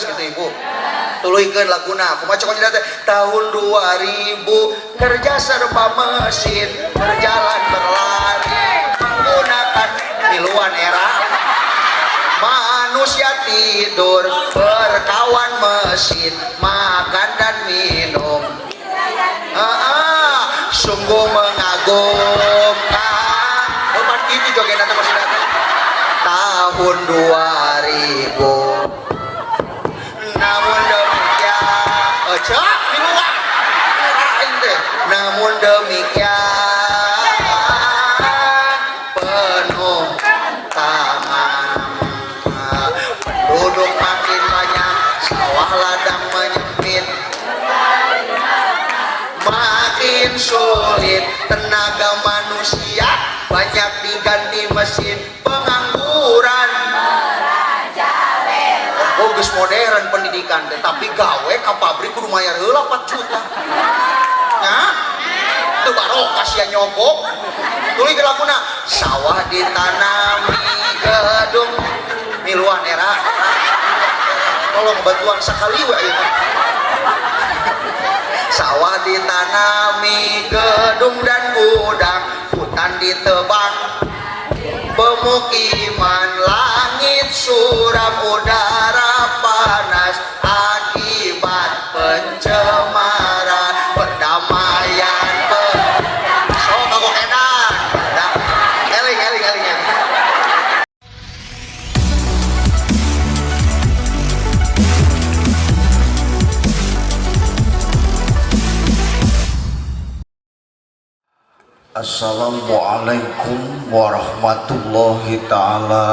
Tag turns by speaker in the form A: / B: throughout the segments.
A: Leres gitu ibu. Tuluykeun laguna. Kumaha cek teh? Tahun 2000 kerja serba mesin, berjalan berlari menggunakan miluan era. Manusia tidur berkawan mesin, makan dan minum. Sungguh mengagumkan. Oh, pan gitu joget nanti masih datang. Tahun 2000. Namun demikian, oh, cek miluan. Aing teh. Namun demikian penuh tangan, penduduk makin banyak, sawah ladang menyempit, makin sulit tenaga manusia banyak diganti mesin, pengangguran. Oh, geus modern pendidikan teh, tapi gawe ka pabrik kudu mayar heula 4 juta. Nya? Teu barokah sia nyogok. Tuluy ke laguna, sawah ditanami gedung miluan era. Tolong bantuan sekali we ayeuna. Sawah ditanami gedung dan gudang, hutan ditebang pemukiman, langit suram, udara panas akibat pencemaran, perdamaian sok kagok edan. Dah. Eling eling eling eling.
B: Assalamualaikum warahmatullahi taala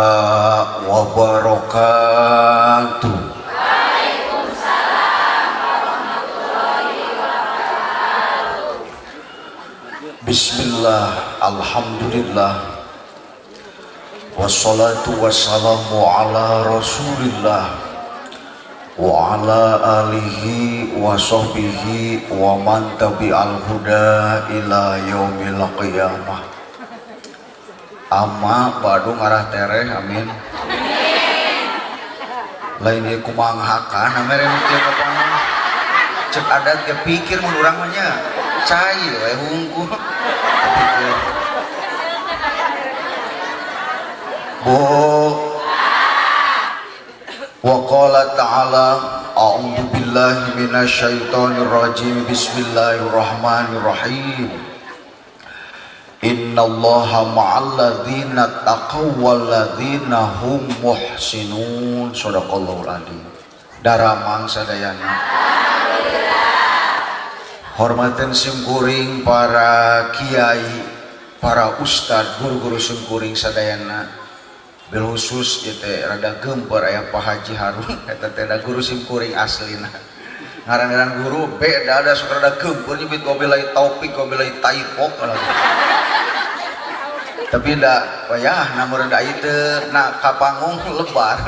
B: wabarakatuh. Waalaikumsalam warahmatullahi wabarakatuh. Bismillah, alhamdulillah, wassalatu wassalamu ala rasulillah wa ala alihi wa sahbihi wa man tabi'al huda ila yaumil qiyamah. Amma ba'du, ngarah tereh, amin. Lain ieu kumaha ngahakan amere nu kieu kapangan. Cek adat ge pikir mun urang mah nya cai we hungkul. Pikir. Bu. Wa qala ta'ala, a'udzu billahi minasyaitonir rajim, bismillahirrahmanirrahim. Innallaha ma'al ladzina taqaw wal ladzina hum muhsinun. Shadaqallahul adzim. Daramang sadayana. Hormaten simkuring para kiai, para ustad, guru-guru simkuring sadayana. Bil khusus ieu teh rada geumpeur aya Pak Haji Harun, eta teh da guru simkuring aslina. Ngaran-ngaran guru beda, ada sok rada geumpeur nyebut wabillahi taufik wabillahi taifok lagi. Tapi da wayah na meureun da ieu teu na ka panggung lebar.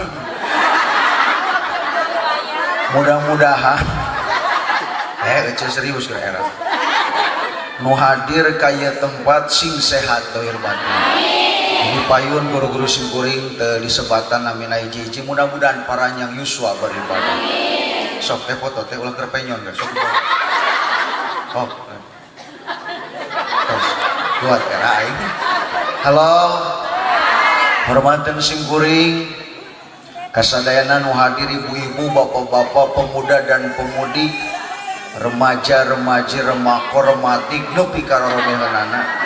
B: Mudah-mudahan ece serius ke era. Nu hadir ka ieu tempat sing sehat dohir batin. Ini payun guru-guru simkuring teu disebatan namina hiji-hiji, mudah-mudahan paranjang yuswa beribadah. Sok teh foto teh ulah keur penyon kan sok. Oh. Tos. Kuat era aing. Halo. Hormaten simkuring kasadayana nu hadir, ibu-ibu, bapak-bapak, pemuda dan pemudi, remaja-remaji, remako, rematik, nepi ka roromeheunana.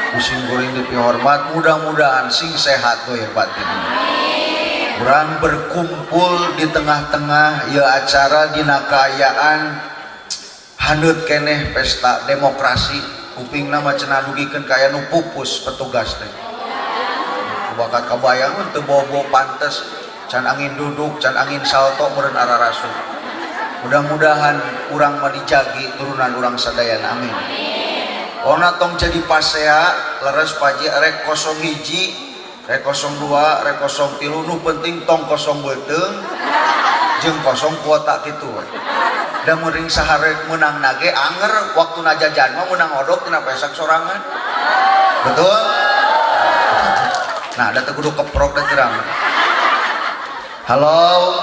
B: Ku simkuring dipihormat, mudah-mudahan sing sehat dohir batin. Urang berkumpul di tengah-tengah ya acara dina kaayaan haneut keneh pesta demokrasi, kupingna mah cenah dugikeun ka aya nu pupus petugas teh. Bakat kabayang teu bobo pantes, can angin duduk, can angin salto meureun ararasu. Mudah-mudahan urang mah dijagi turunan urang sadayana, amin. Ona tong jadi pasea leres paji, rek 01, rek 02, rek 03, nu penting tong kosong beuteung jeung kosong kuota kitu we. Da meuring saharek meunang nage anger waktu najajan mah meunang odok tina pesak sorangan. Betul? Nah, da teu kudu keprok da terang. Halo.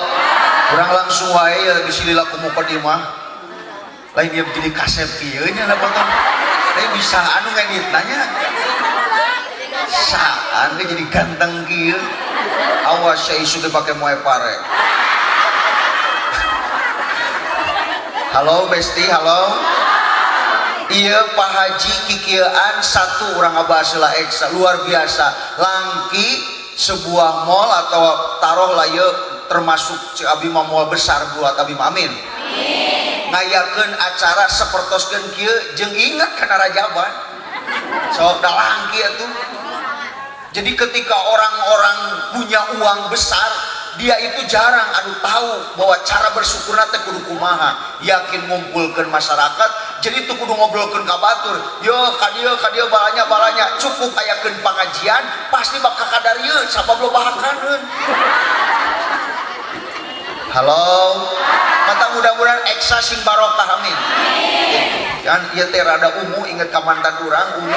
B: Kurang langsung Langsung wae ya bisi lila ku mukadimah. Lain dia jadi kasep kieu nya na potong. Lain bisa anu ngedit nanya. Saan ge jadi ganteng kieu. Awas ya isu dipake moe pare. Halo besti, halo. Iya Pak Haji kikieuan satu orang ngabahas heula eksa luar biasa. Langki sebuah mall atau taruh lah ieu termasuk cek abi mah mall besar buat abi mah amin. Ngayakeun acara sapertoskeun kieu jeung inget kana Rajaban. Sok da langki atuh. Jadi ketika orang-orang punya uang besar, dia itu jarang anu tahu bahwa cara bersyukurna teh kudu kumaha. Yakin ngumpulkeun masyarakat, jadi teu kudu ngobrolkeun ka batur. Yo ka dieu ka dieu balanya balanya, cukup ayakeun pangajian pasti bakal kadarieun sabab loba hakaneun. Halo. Mata mudah-mudahan eksa sing barokah amin. Kan ieu teh rada ungu inget ka mantan urang ungu.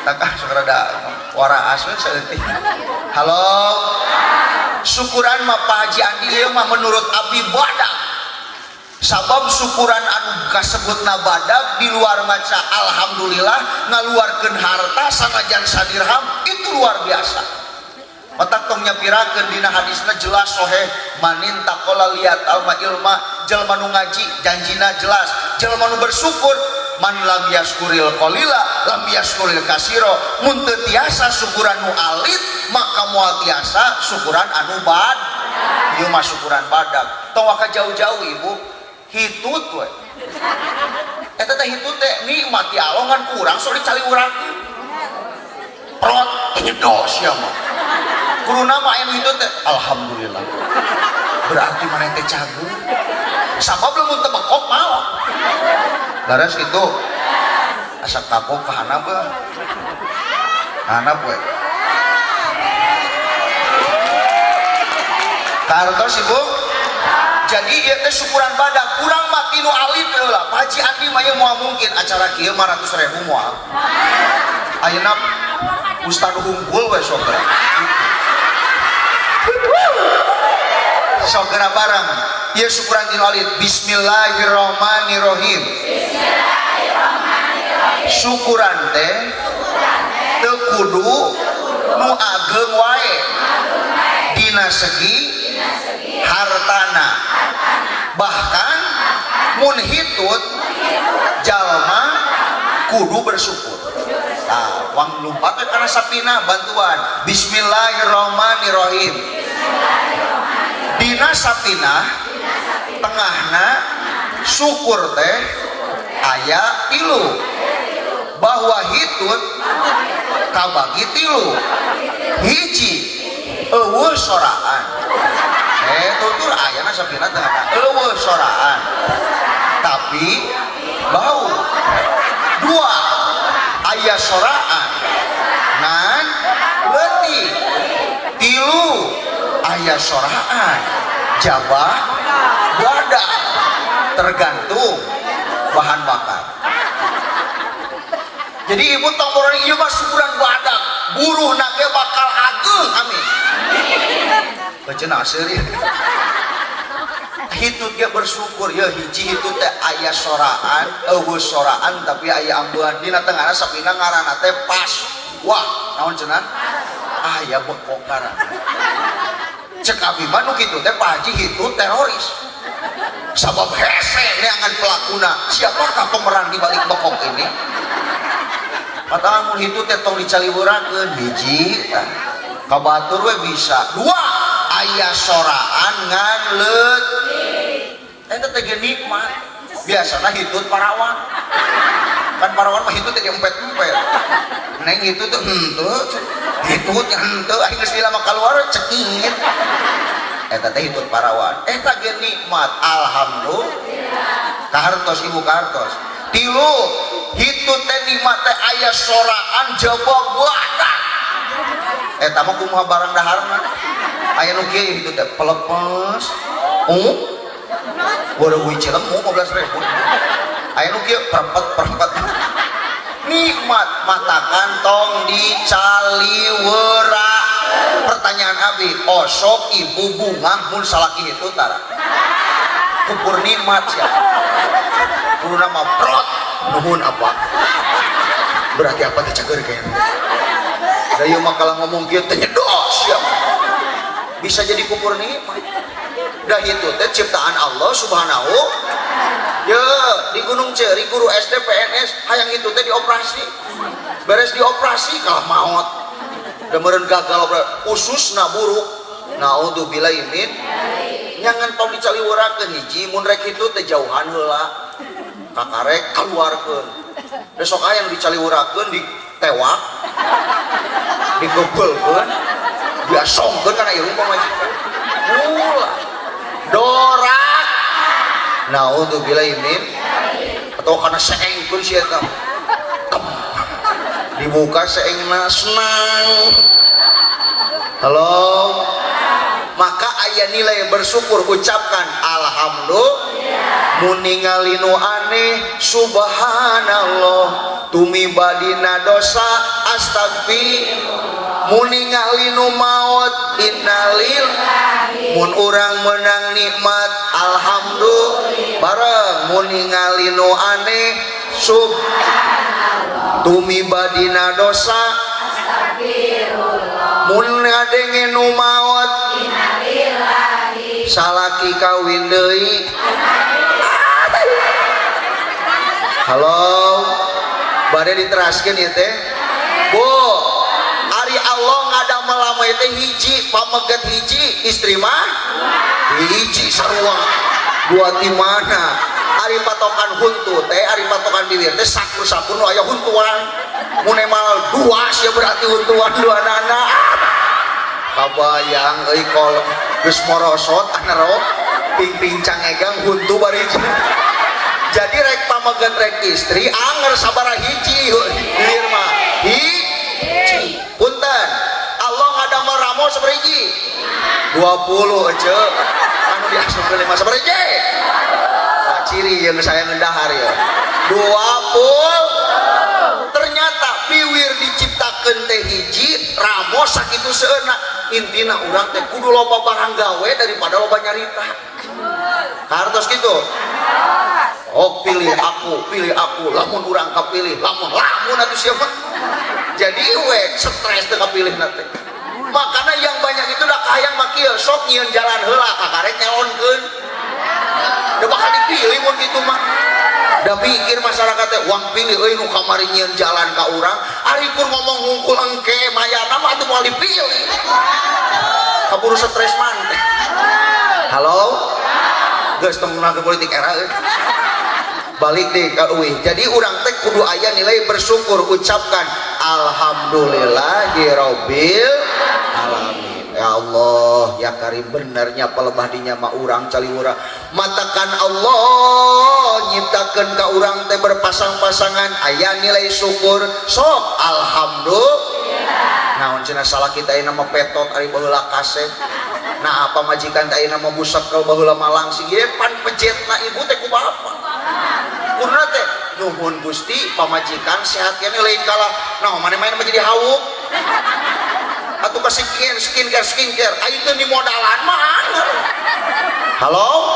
B: Takah sok rada waraas we saeutik. Halo. Syukuran mah Pak Haji Andi ieu mah menurut abdi badak. Sabab syukuran anu kasebutna badak di luar maca alhamdulillah ngaluarkeun harta sanajan sadirham itu luar biasa. Matak tong nyapirakeun dina hadisna jelas soheh manin taqala liat alma ilma jelema nu ngaji janjina jelas jelema nu bersyukur man lam yaskuril qalila lam yaskuril kasiro mun teu tiasa syukuran nu alit maka moal tiasa syukuran anu bad ieu mah syukuran badag tong waka jauh-jauh ibu hitut we eta teh hitut teh nikmat di Allah ngan kurang sok dicaliwurakeun prot nyedo sia mah kuruna mah anu hitut teh alhamdulillah berarti maneh teh cagur sabab lamun teu bekok maot laras kitu asa kapok ka handap we handap we kartos ibu. Jadi ieu teh syukuran badak kurang mah tinu alit heula Pak Haji Andi mah ieu moal mungkin acara kieu mah ratus ribu moal ayeuna ustad hungkul we sok geura sok geura bareng ieu syukuran tinu alit. Bismillahirrahmanirrahim. Syukuran teh teu kudu nu ageng wae dina segi hartana bahkan mun hitut jalma kudu bersyukur. Tah wang lumpat we kana sapina bantuan. Bismillahirrahmanirrahim. Dina sapina tengahna syukur teh aya tilu bahwa hitut kabagi tilu hiji eueuh soraan tutur ayana sapina tengahna eueuh soraan tapi bau dua aya soraan ngan leutik tilu aya soraan jabah badak tergantung bahan bakar. Jadi ibu tong borong ieu mah syukuran badak buruh nage bakal ageng amin. Cenah seuri. Hitut ge bersyukur ya hiji hitut teh aya soraan eueuh soraan tapi aya ambean dina tengahna sapina ngaranna teh pas. Wah, naon cenah? Aya bekok ngaranna. Cek abi mah nu kitu teh Pak Haji hitut teroris. Sabab hese neangan pelakuna. Siapakah pemeran di balik bekok ini? Padahal mun hitut teh tong dicaliwurakeun hiji tah. Ka batur we bisa. Dua, aya soraan ngan leutik. Eta teh ge nikmat. Biasana hitut parawan. Kan parawan mah hitut teh diempet-empet. Neng hitut teh henteu, hitut henteu aing geus lama kaluar cekit. Eta teh hitut parawan. Eta ge nikmat. Alhamdulillah. Kahartos ibu kahartos. Tilu, hitut teh nikmat teh aya soraan jaba badak. Eta mah kumaha barang daharna. Aya nu kieu hitut teh pelepes. Waduh cilemu 15.000. Aya nu kieu perempet-perempet. Nikmat matakan tong dicaliwera.
A: Pertanyaan abi, osok ibu bungah mun salaki itu tara? Kufur nikmat ya. Kudu nama prot nuhun apa? Berarti apa teh cager kayaknya. Da ieu mah kalah ngomong kieu teh nyedos ya. Bisa jadi kufur nikmat. Dah itu teh ciptaan Allah Subhanahu. Ya, di Gunung Ceri guru SD PNS hayang itu teh dioperasi. Beres dioperasi kalah maot. Da meureun gagal operasi, ususna buruk. Naudzubillah min. Nyangan tong dicaliwurakeun hiji mun rek kitu teh jauhan heula. Kakarek kaluarkeun. Besok aya nu dicaliwurakeun ditewak. Digebelkeun, diasongkeun kana irung pamajikan. Ulah. Dorak. Naudzubillah min. Atau kana seengkeun si eta. Kem. Dibuka seengna senang. Halo. Maka aya nilai bersyukur, ucapkan alhamdulillah. Mun ningali nu aneh subhanallah, tumiba dina dosa astagfir. Mun ningali nu maot innalillahi. Mun urang menang nikmat alhamdulillah bareng. Mun ningali nu aneh sub tumiba dina dosa. Mun ngadenge nu maot salaki kawin deui. Halo, bade diteraskeun ieu teh, Bu. Ari Allah ngadamel lama teh hiji pameget, hiji istri mah hiji sarua dua. Di mana ari patokan huntu teh, ari patokan bibir teh sakur-sakur nu aya huntuan. Mun emal dua sia berarti huntuan dua nana. Kabayang euy kol geus morosot anerok ping-ping cangegang huntu bari. Jadi rek pameget rek istri anger sabaraha hiji hilir mah hiji. Punten, Allah ngadamel ramo sabaraha hiji? 20 aja anu diasupkeun lima sabaraha hiji. Nah, ciri yang saya ngedahar ya 20. Ternyata piwir diciptakeun teh hiji, ramo sakitu seueurna. Intina urang teh kudu loba barang gawe daripada loba nyarita hartos gitu. Oh, pilih aku, pilih aku, lamun urang kapilih, lamun lamun atuh siapa jadi we stres teu kapilih nanti. Makanya yang banyak itu udah kahayang mah kieu, sok nyieun jalan heula kakarek nyalonkeun. Da bakal dipilih mun kitu mah. Da mikir masyarakat teh uang pilih euy nu kamari nyieun jalan ka urang, ari kur ngomong hungkul engke mayana mah atuh moal dipilih. Kaburu stres man. Halo? Geus tong politik era euy. Balik deh ka euy. Jadi urang teh kudu aya nilai bersyukur, ucapkan alhamdulillahirabbil alamin. Ya Allah, ya Karim, benernya pelebah dinya mah urang caliwura. Matakan Allah nyiptakeun ka urang teh berpasang-pasangan aya nilai syukur. Sok alhamdulillah. Naon cenah salah kita ayeuna mah petot ari baheula kasep. Nah, apa majikan teh ayeuna mah busekel baheula mah langsing. Ieu pan pejetna ibu teh ku bapak. Kuduna teh nuhun Gusti pamajikan sehat keneh lain kalah. Nah, mana main mah jadi hawuk. Atau ke skincare skincare ayo teu di modalan mah anger. Halo,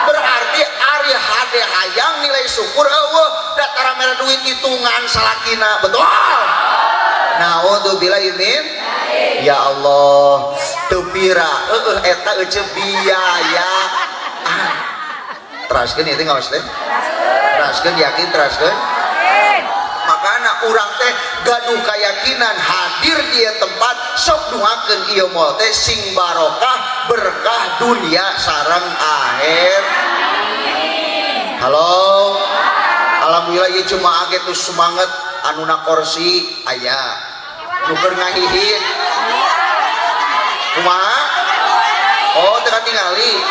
A: berarti ari hade hayang nilai syukur eueuh datara mere duit hitungan salakina. Betul. Naudzubillah min. Ya Allah, teu pira eueuh eta euceuh biaya. Ah, teraskeun ieu teh ngaos teh, teraskeun, yakin teraskeun. Makana urang teh gaduh keyakinan hadir di tempat sok duakeun ieu mall teh sing barokah berkah dunia sareng akhir. Halo, alhamdulillah ieu cuma age tuh semangat anu na kursi aya nu keur ngahihit kumaha. Oh, teu katingali.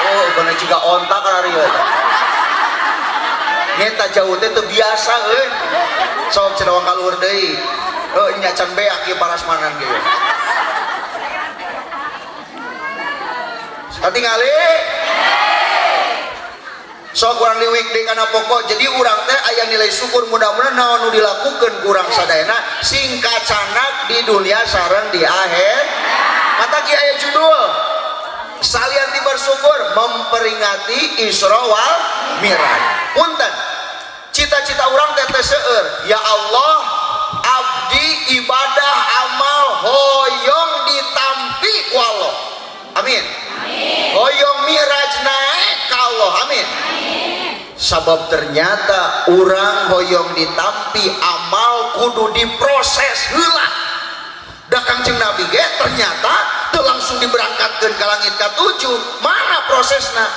A: Oh, bener juga onta kana ieu nyeta jauh teh teu biasa euy. Sok cenah wang kaluhur deui. Heuh nya can beak ieu parasmanan ge. Katingali. Sok urang liwik deui kana pokok. Jadi urang teh aya nilai syukur, mudah-mudahan naon nu dilakukeun ku urang sadayana sing kacanak di dunia sareng di akhir. Mata ki aya judul salian ti bersyukur memperingati Isra wal Mi'raj. Punten, cita-cita urang teh teu seueur. Ya Allah, abdi ibadah amal hoyong ditampi ku Allah, amin. Hoyong mi'raj naik ka Allah, amin. Sabab ternyata urang hoyong ditampi amal kudu diproses heula. Da Kangjeng Nabi ge ternyata teu langsung diberangkatkeun ka langit katujuh. Mana prosesna?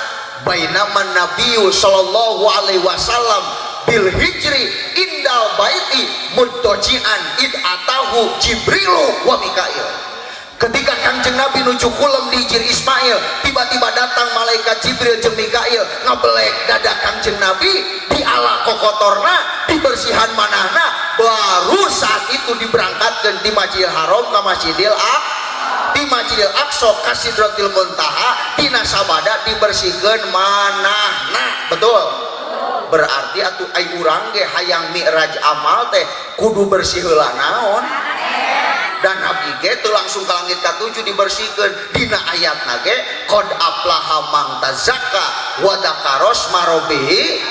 A: Bainaman nabiyyu sallallahu alaihi wasallam bil hijri indal baiti mudtojian id atahu Jibrilu wa Mikail. Ketika Kangjeng Nabi nuju kulem di Hijir Ismail, tiba-tiba datang malaikat Jibril jeung Mikail, ngebelek dada Kangjeng Nabi, diala kokotorna, dibersihan manahna. Baru saat itu diberangkatkan di Masjidil Haram ke Masjidil Aqsa, di Masjidil Aqsa ka Sidratil Muntaha, tina sabada dibersihkan manahna. Betul? Berarti atuh ai urang ge hayang mi'raj amal teh kudu bersih heula naon? Dan Nabi ge teu langsung ke langit katujuh dibersihkan. Dina ayatna ge qad aflaha man tazakka wa dzakara sma rabbih,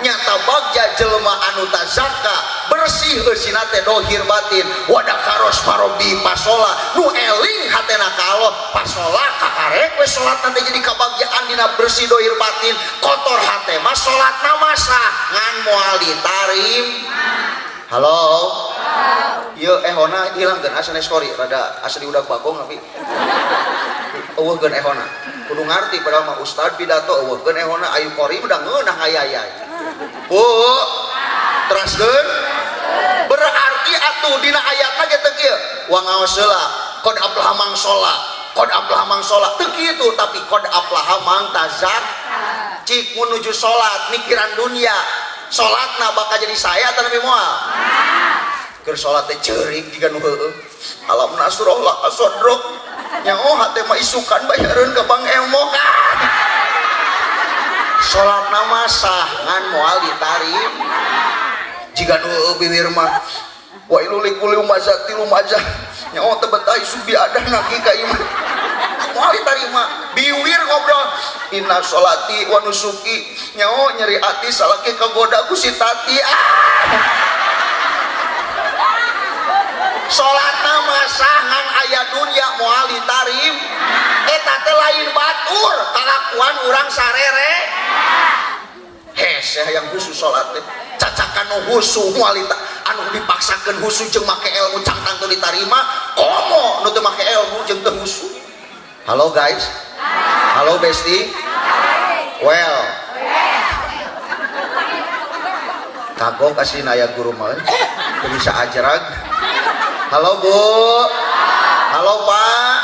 A: nyata bagja jelema anu tazakka, bersih eusina teh dohir batin, wa dzakara sma rabbih pasola, nu eling hatena ka Allah pasola, kakarek we salatna teh jadi kabagjaan dina bersih dohir batin. Kotor hate mah salatna masa ngan moal ditarim. Halo. Ieu ehona hilangkeun, asa neskori rada asa diudag bagong, tapi eueuhkeun ehona. Kudu ngarti, padahal mah ustad pidato eueuhkeun ehona, ayu kori udah ngeunah ngayayay. Bu, teraskeun. Berarti atuh dina ayatna ge teu kieu. Wa ngaos heula, qad aflaha man sholla, qad aflaha man sholla. Teu kitu, tapi qad aflaha man tazak. Cik menuju salat mikiran dunia. Salatna bakal jadi saya atau nabi moal? Keur salat teh ceurik jiga nu heueuh. Alam nasroh laka sodrok. Nyaho hate mah isukan bayareun ka Bang Emok. Ah. Salatna mah sah ngan moal ditarim. Jiga nu heueuh bibir mah wailul likulli humazatil lumazah. Nyaho teu betah isuk biadah naki ka ieu mah. Moal ditarima. Biwir ngobrol inna sholati wa nusuki, nyaho nyeri ati salaki kagoda ku si Tati. Ah, salatna mah sah ngan aya dunya moal ditarim. Eta teh lain batur, kalakuan urang sarere hese hayang khusus salat teh cacakan nu khusu moal, anu dipaksakeun khusu jeung make ilmu cangtang teu ditarima, komo nu teu make ilmu jeung teu khusu. Halo guys, halo bestie. Well, kagok kasih naya guru mah teu bisa ajarag. Halo Bu, halo Pak.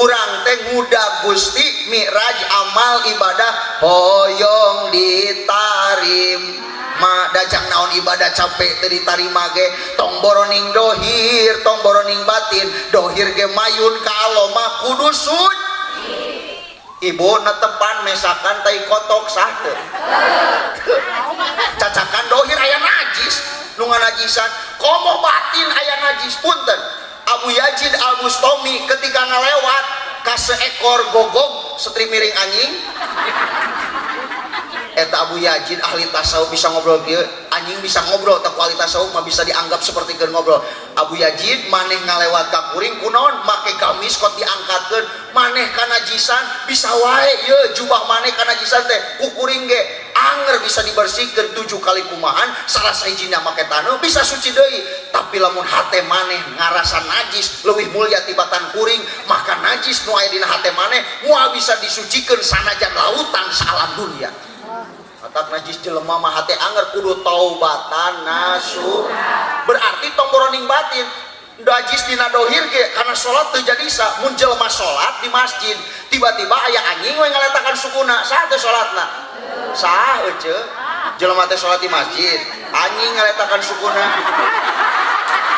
A: Urang teh ngudag Gusti mi'raj amal ibadah hoyong ditarim ma dajang naon ibadah capek teu ditarima ge tong boroning dohir, tong boroning batin. Dohir ge mayun ka Allah mah kudu suci. Ibu netepan mesakan tai kotok sah teu? Cacakan dohir aya najis, nu nganajisan, komo batin aya najis. Punten, Abu Yazid Al Bustami ketika ngalewat ka seekor gogog setri miring anjing eta. Abu Yazid ahli tasawuf bisa ngobrol kieu, anjing bisa ngobrol teh, ahli tasawuf mah bisa dianggap seperti keur ngobrol. Abu Yazid, maneh ngalewat ka kuring kunaon make gamis kot diangkatkeun? Maneh kanajisan, bisa wae ye jubah maneh kanajisan teh ku kuring ge anger bisa dibersihkeun 7 kali kumahan, salah sahijina make taneuh bisa suci deui. Tapi lamun hate maneh ngarasa najis leuwih mulia tibatan kuring, maka najis nu aya dina hate maneh moal bisa disucikeun sanajan lautan salam dunia. Matak najis jelema mah hate anger kudu taubatan nasu. Berarti tong boroning batin, najis dina dohir ge karena salat teu jadi sah. Mun jelema salat di masjid tiba-tiba aya anjing we ngaletakan sukuna, sah teu salatna? Sah euceu. Jelema teh salat di masjid, anjing ngaletakan sukuna.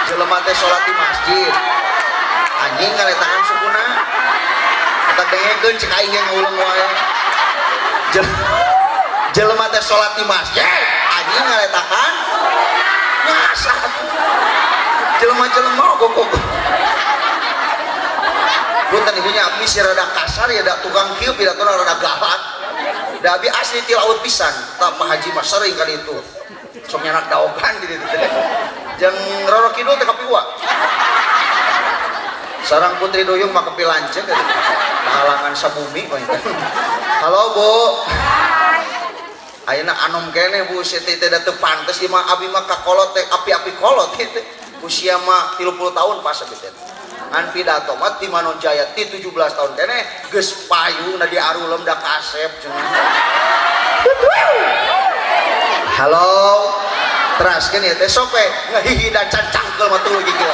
A: Jelema teh salat di masjid, anjing ngaletakan sukuna. Eta dengekeun cek aing ge ngaulang wae. teh salat di masjid anjing ngaletakan nyasar jelema-jelema ogok-ogok. Punten ibunya, abdi si rada kasar ya, da tukang kieu pidatona rada galak. Da abi asli ti laut pisan, tah Pak Haji mah sering kali itu. Sok nyanak daogan di ditu teh. Jeung Roro Kidul teh kapiwa. Sarang Putri Duyung mah kepi lanceuk gitu. Halangan sabumi mah itu. Halo Bu. Ayeuna anom keneh Bu, Siti teh da teu pantes ieu mah abi mah ka kolot teh api-api kolot kitu. Usia mah 30 tahun pas abi teh. Ngan pidato mah ti Manonjaya ti 17 tahun keneh geus payu na di arulem da kasep cenah. Halo. Teraskeun ieu teh sok we ngahihi dan can cangkeul mah tuluy kieu.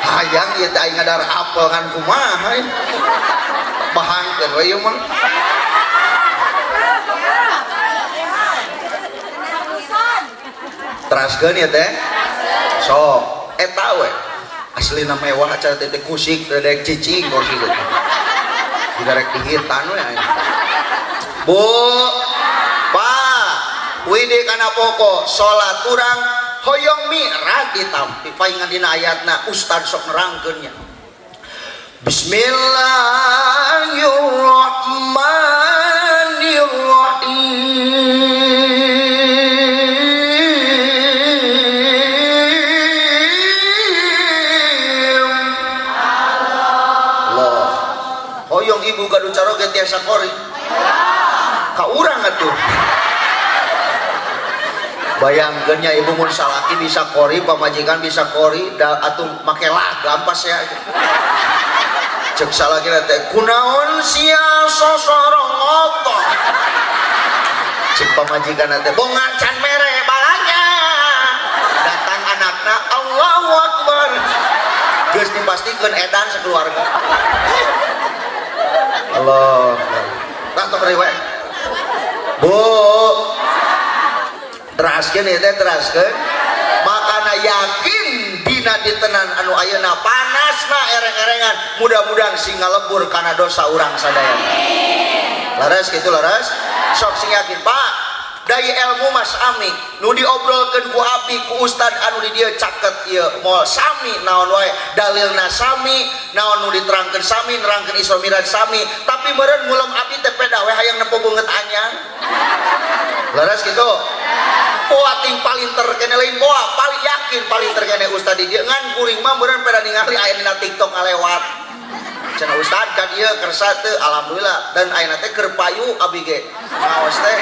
A: Hayang ieu teh aing ngadar apel ngan kumaha ieu. Bahangkeun we ieu mah. Teraskeun ieu teh. Sok eta we aslina mewah acara teh kusik teh dek cicing kursi teh. Didarek dihitan we aing. Bu, Pak, widi kana pokok salat urang hoyong mi'raj ditampi paingan dina ayatna ustad sok nerangkeun nya. Bismillahirrahmanirrahim. Allah. Hoyong ibu gaduh caroge tiasa kori. Ka urang atuh. Bayangkeun nya ibu mun salaki bisa kori, pamajikan bisa kori, da atuh make lagam pas ya. Cek salaki teh kunaon sia sosorongoto. Cek pamajikan teh bongan can mere balanya. Datang anakna Allahu Akbar. Geus dipastikeun edan sakeluarga. Allah. Tah tong riwe. Bu, teraskeun ieu teh teraskeun. Makana yakin dina ditenan anu ayeuna panasna ereng-erengan, mudah-mudahan sing ngalebur kana dosa urang sadayana. Laras kitu laras? Sok sing yakin, Pak. Dai ilmu mas sami nu diobrolkeun ku abdi ku ustad anu di dieu caket ieu moal sami naon wae dalilna sami naon nu diterangkeun sami nerangkeun Isra Mi'raj sami tapi meureun ngulem abdi teh peda we hayang nempo beungeut anyar. Laras kitu? Poa ting palinter kene lain poa paling yakin palinter kene ustad di dieu ngan kuring mah meureun peda ningali aya dina TikTok ngalewat. Cenah ustad ka dieu kersa teu alhamdulillah dan ayeuna teh keur payu abdi ge ngaos teh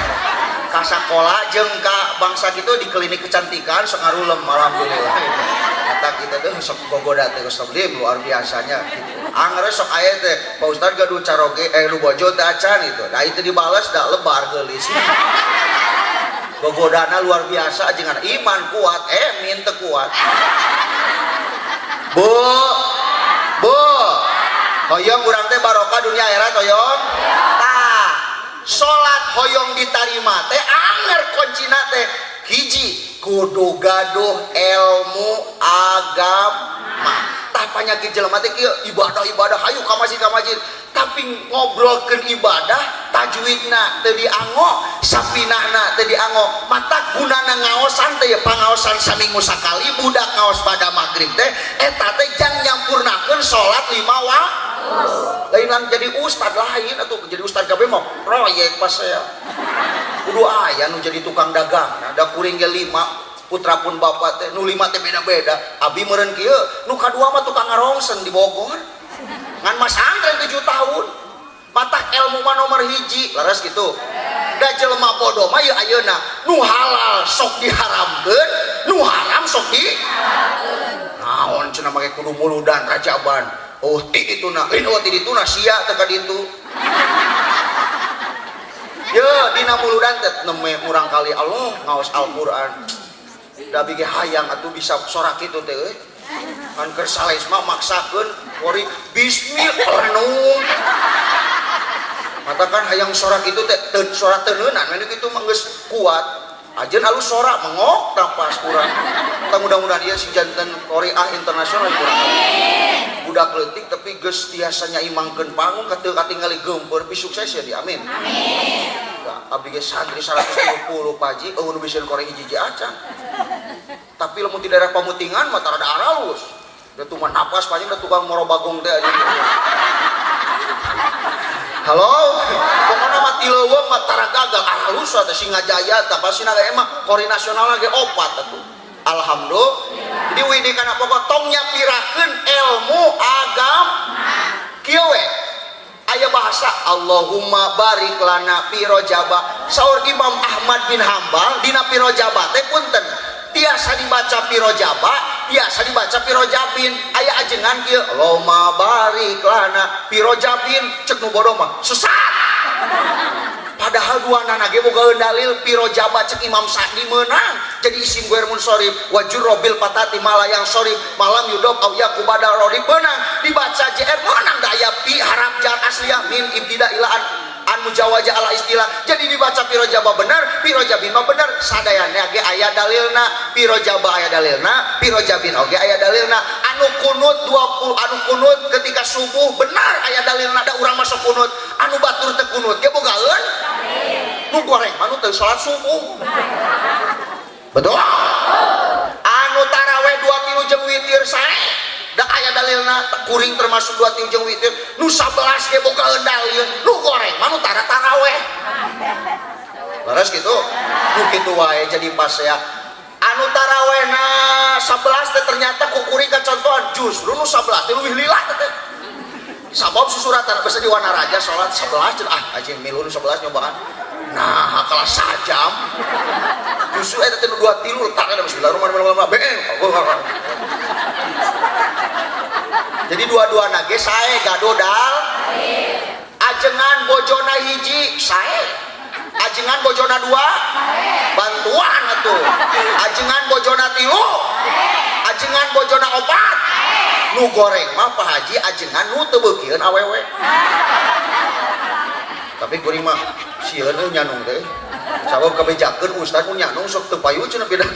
A: ka sakola jeung ka bangsa kitu di klinik kecantikan sok ngarulem alhamdulillah. Kata kita teh sok gogoda teh sok luar biasanya gitu. Angger sok aya teh Pak Ustad gaduh caroge nu bojo teh acan itu. Da itu dibales da lebar geulis. Gogodana luar biasa jeung iman kuat min teu kuat. Bu, Bu, hoyong urang teh barokah dunia akhirat hoyong. Tah, salat hoyong ditarima teh anger kuncina teh hiji kudu gaduh ilmu agama. Tah panyakit jelema teh kieu ibadah-ibadah hayu ka masjid tapi ngobrolkeun ibadah tajwidna teu diango, sapinahna teu diango. Mata gunana ngaosan teh pangaosan saminggu sakali budak ngaos pada magrib teh eta teh jang nyampurnakeun salat 5 waktu. Lain lang jadi ustad lain atuh jadi ustad kabeh mah proyek pas saya. Kudu aya nu jadi tukang dagang. Nah, da kuring ge 5 putra pun bapak teh nu 5 teh beda-beda. Abi meureun kieu nu kadua mah tukang ngarongsen di Bogor. Ngan masantren 7 tahun. Matak ilmu mah nomor hiji, laras gitu. Da jelema bodoh mah ieu ayeuna nu halal sok diharamkeun, nu haram sok di naon cenah make kudu muludan rajaban. Oh ti dituna, lain oh ti dituna sia teh ka ditu. Ye dina muludan teh neme murang kali Allah ngaos Al-Qur'an. Da abi ge hayang atuh bisa sorak kitu teh euy. Kan keur sales mah maksakeun kori bismillah renung. Mata kan hayang sorak itu teh sorak teuneunana meni kitu mah geus kuat. Ajeun alus sorak mengok tapas kurang. Tah mudah-mudahan ieu si janten qoriah internasional kurang. Budak leutik tapi geus tiasa nyaimangkeun panggung kateu katingali geumpeur pi sukses ya di amin. Amin. Abdi ge santri 130 Pak Haji eueuh nu bisa koreng hiji-hiji acan. Tapi lamun di daerah Pamutingan mah tarada aralus. Da tuh mah napas paling da tukang moro bagong teh aja. Halo, pokoknya mah ti leuweung mah tara gagal aralus teh Singajaya tah pasti naga emang kori nasional lagi opat atuh. Alhamdulillah. Jadi widi kana pokok tong nyapirakeun ilmu agama. Kieu we. Aya bahasa Allahumma barik lana fi rajaba. Saur Imam Ahmad bin Hambal dina fi rajaba teh punten. Tiasa dibaca fi rajaba, tiasa dibaca fi rajabin. Aya ajengan kieu Allahumma barik lana fi rajabin cek nu bodoh mah sesat. Padahal dua nana ge boga dalil fi rajaba cek Imam Sa'di meunang. Jadi isim ghair munsorif wa jurrobil fatati mala yang sorif malam yudof au yaku badal rodif meunang dibaca JR meunang da aya fi harap jar asliyah min ibtida ila an mujawaja ala istilah. Jadi dibaca fi rajaba bener, fi rajabin mah bener. Sadayana ge aya dalilna, fi rajaba aya dalilna, fi rajabin oge aya dalilna. Anu kunut 20 anu kunut ketika subuh benar aya dalilna da urang masuk kunut. Anu batur teu kunut ge bogaeun. Nu goreng mah nu teu salat subuh. Betul? Anu taraweh 2 tilu jeung witir sae. Da aya dalilna kuring termasuk 2 tilu jeung witir. Nu 11 ge bogaeun dalil. Nu goreng mah nu tara taraweh. Leres gitu? Nu kitu wae jadi pasea. Anu tarawehna 11 teh ternyata ku kuring kacontohan justru nu 11 teh leuwih lila teh. Sabab susuratan bisa di Wanaraja salat 11 ah anjing milu nu 11 nyobaan. Nah, kalah sajam. Justru eta teh nu 2 tilu letak ada bismillahirrahmanirrahim. BN. Jadi dua-dua nage sae gaduh dal. Ajengan bojona hiji sae. Ajengan bojona dua bantuan atuh. Ajengan bojona tilu. Ajengan bojona opat. Nu goreng mah Pak Haji ajengan nu teu beukieun awewe. Tapi kuring mah sieun euy nyanung teh. Sabab kabejakeun ustad mun nyanung sok teu payu cenah beda.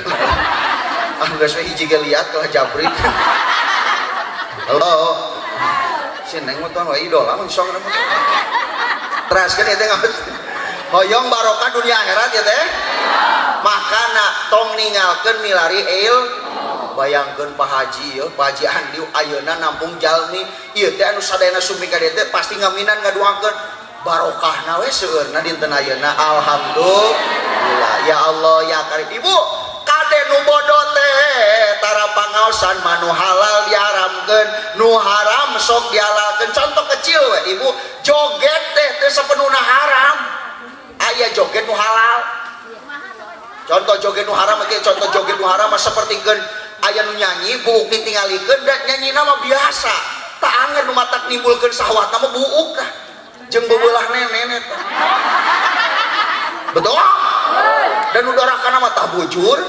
A: Ah geus we hiji ge liat kalah jabrik. Halo. Si Neng mah tuan wae idola mah sok mah. Teraskeun ieu teh ngaos. Hoyong barokah dunia akhirat ya teh. Makana tong ningalkeun milari il bayangkeun Pak Haji ya, Pak Haji Andi ayeuna nampung jalmi ieu teh anu sadayana sumi ka dieu teh pasti ngaminan ngaduakeun barokahna we seueurna dinten ayeuna alhamdulillah ya Allah ya karim. Ibu kade nu bodoh teh tara pangaosan mah nu halal diharamkeun nu haram sok dihalalkeun. Contoh kecil we ibu, joget teh teu sapenuhna haram, aya joget nu halal. Contoh joget nu haram ge, contoh joget nu haram mah sapertikeun aya nu nyanyi buuk ditingalikeun da nyanyina mah biasa tak anger nu matak nimbulkeun sahwatna mah buuk tah jeung beubelah nenek tah. Betul? Dan nu dorakana mah tah bujur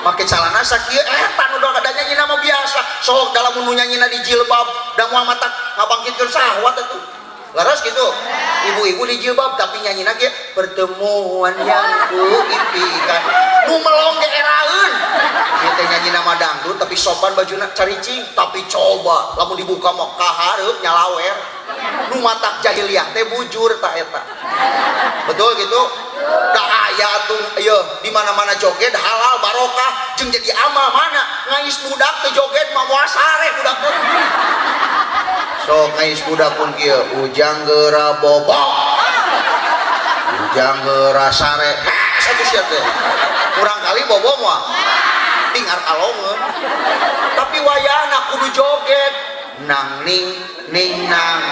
A: make calana sakieu eta nu doraka da nyanyina mah biasa sok dalam nu nyanyina di jilbab da moal matak ngabangkitkeun syahwat atuh. Leres gitu. Ibu-ibu di jilbab tapi nyanyina ge pertemuan yang ku impikan. Nu melong ge eraeun. Ieu teh nyanyina mah dangdut tapi sopan bajuna caricing, tapi coba lamun dibuka mah kahareup nyalawer. Nu matak jahiliyah teh bujur ta eta. Betul gitu? Da aya atuh ieu di mana-mana joget halal barokah jeung jadi amal mana ngais budak teh joget mah moal sare budak teh. Sok ngais budak pun kieu ujang geura bobok. Ujang geura sare. Heh satu sia teh. Kurang kali bobo mah tinggal kalongeun. Tapi wayahna kudu joget. Nang ning ning nang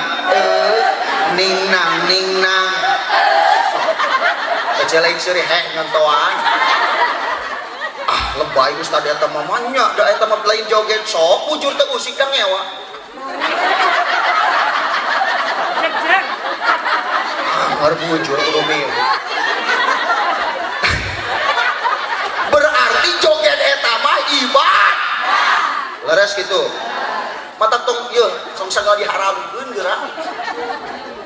A: ning nang ning nang. Kecelain seuri heh ngentoan. Ah lebay geus tadi eta mah nya da eta mah lain joget sok bujur teh usik da ngewa. Ah bujur kudu milu. Berarti joget eta mah ibad. Leres gitu. Mata tong ieu sok sagala diharamkeun geura.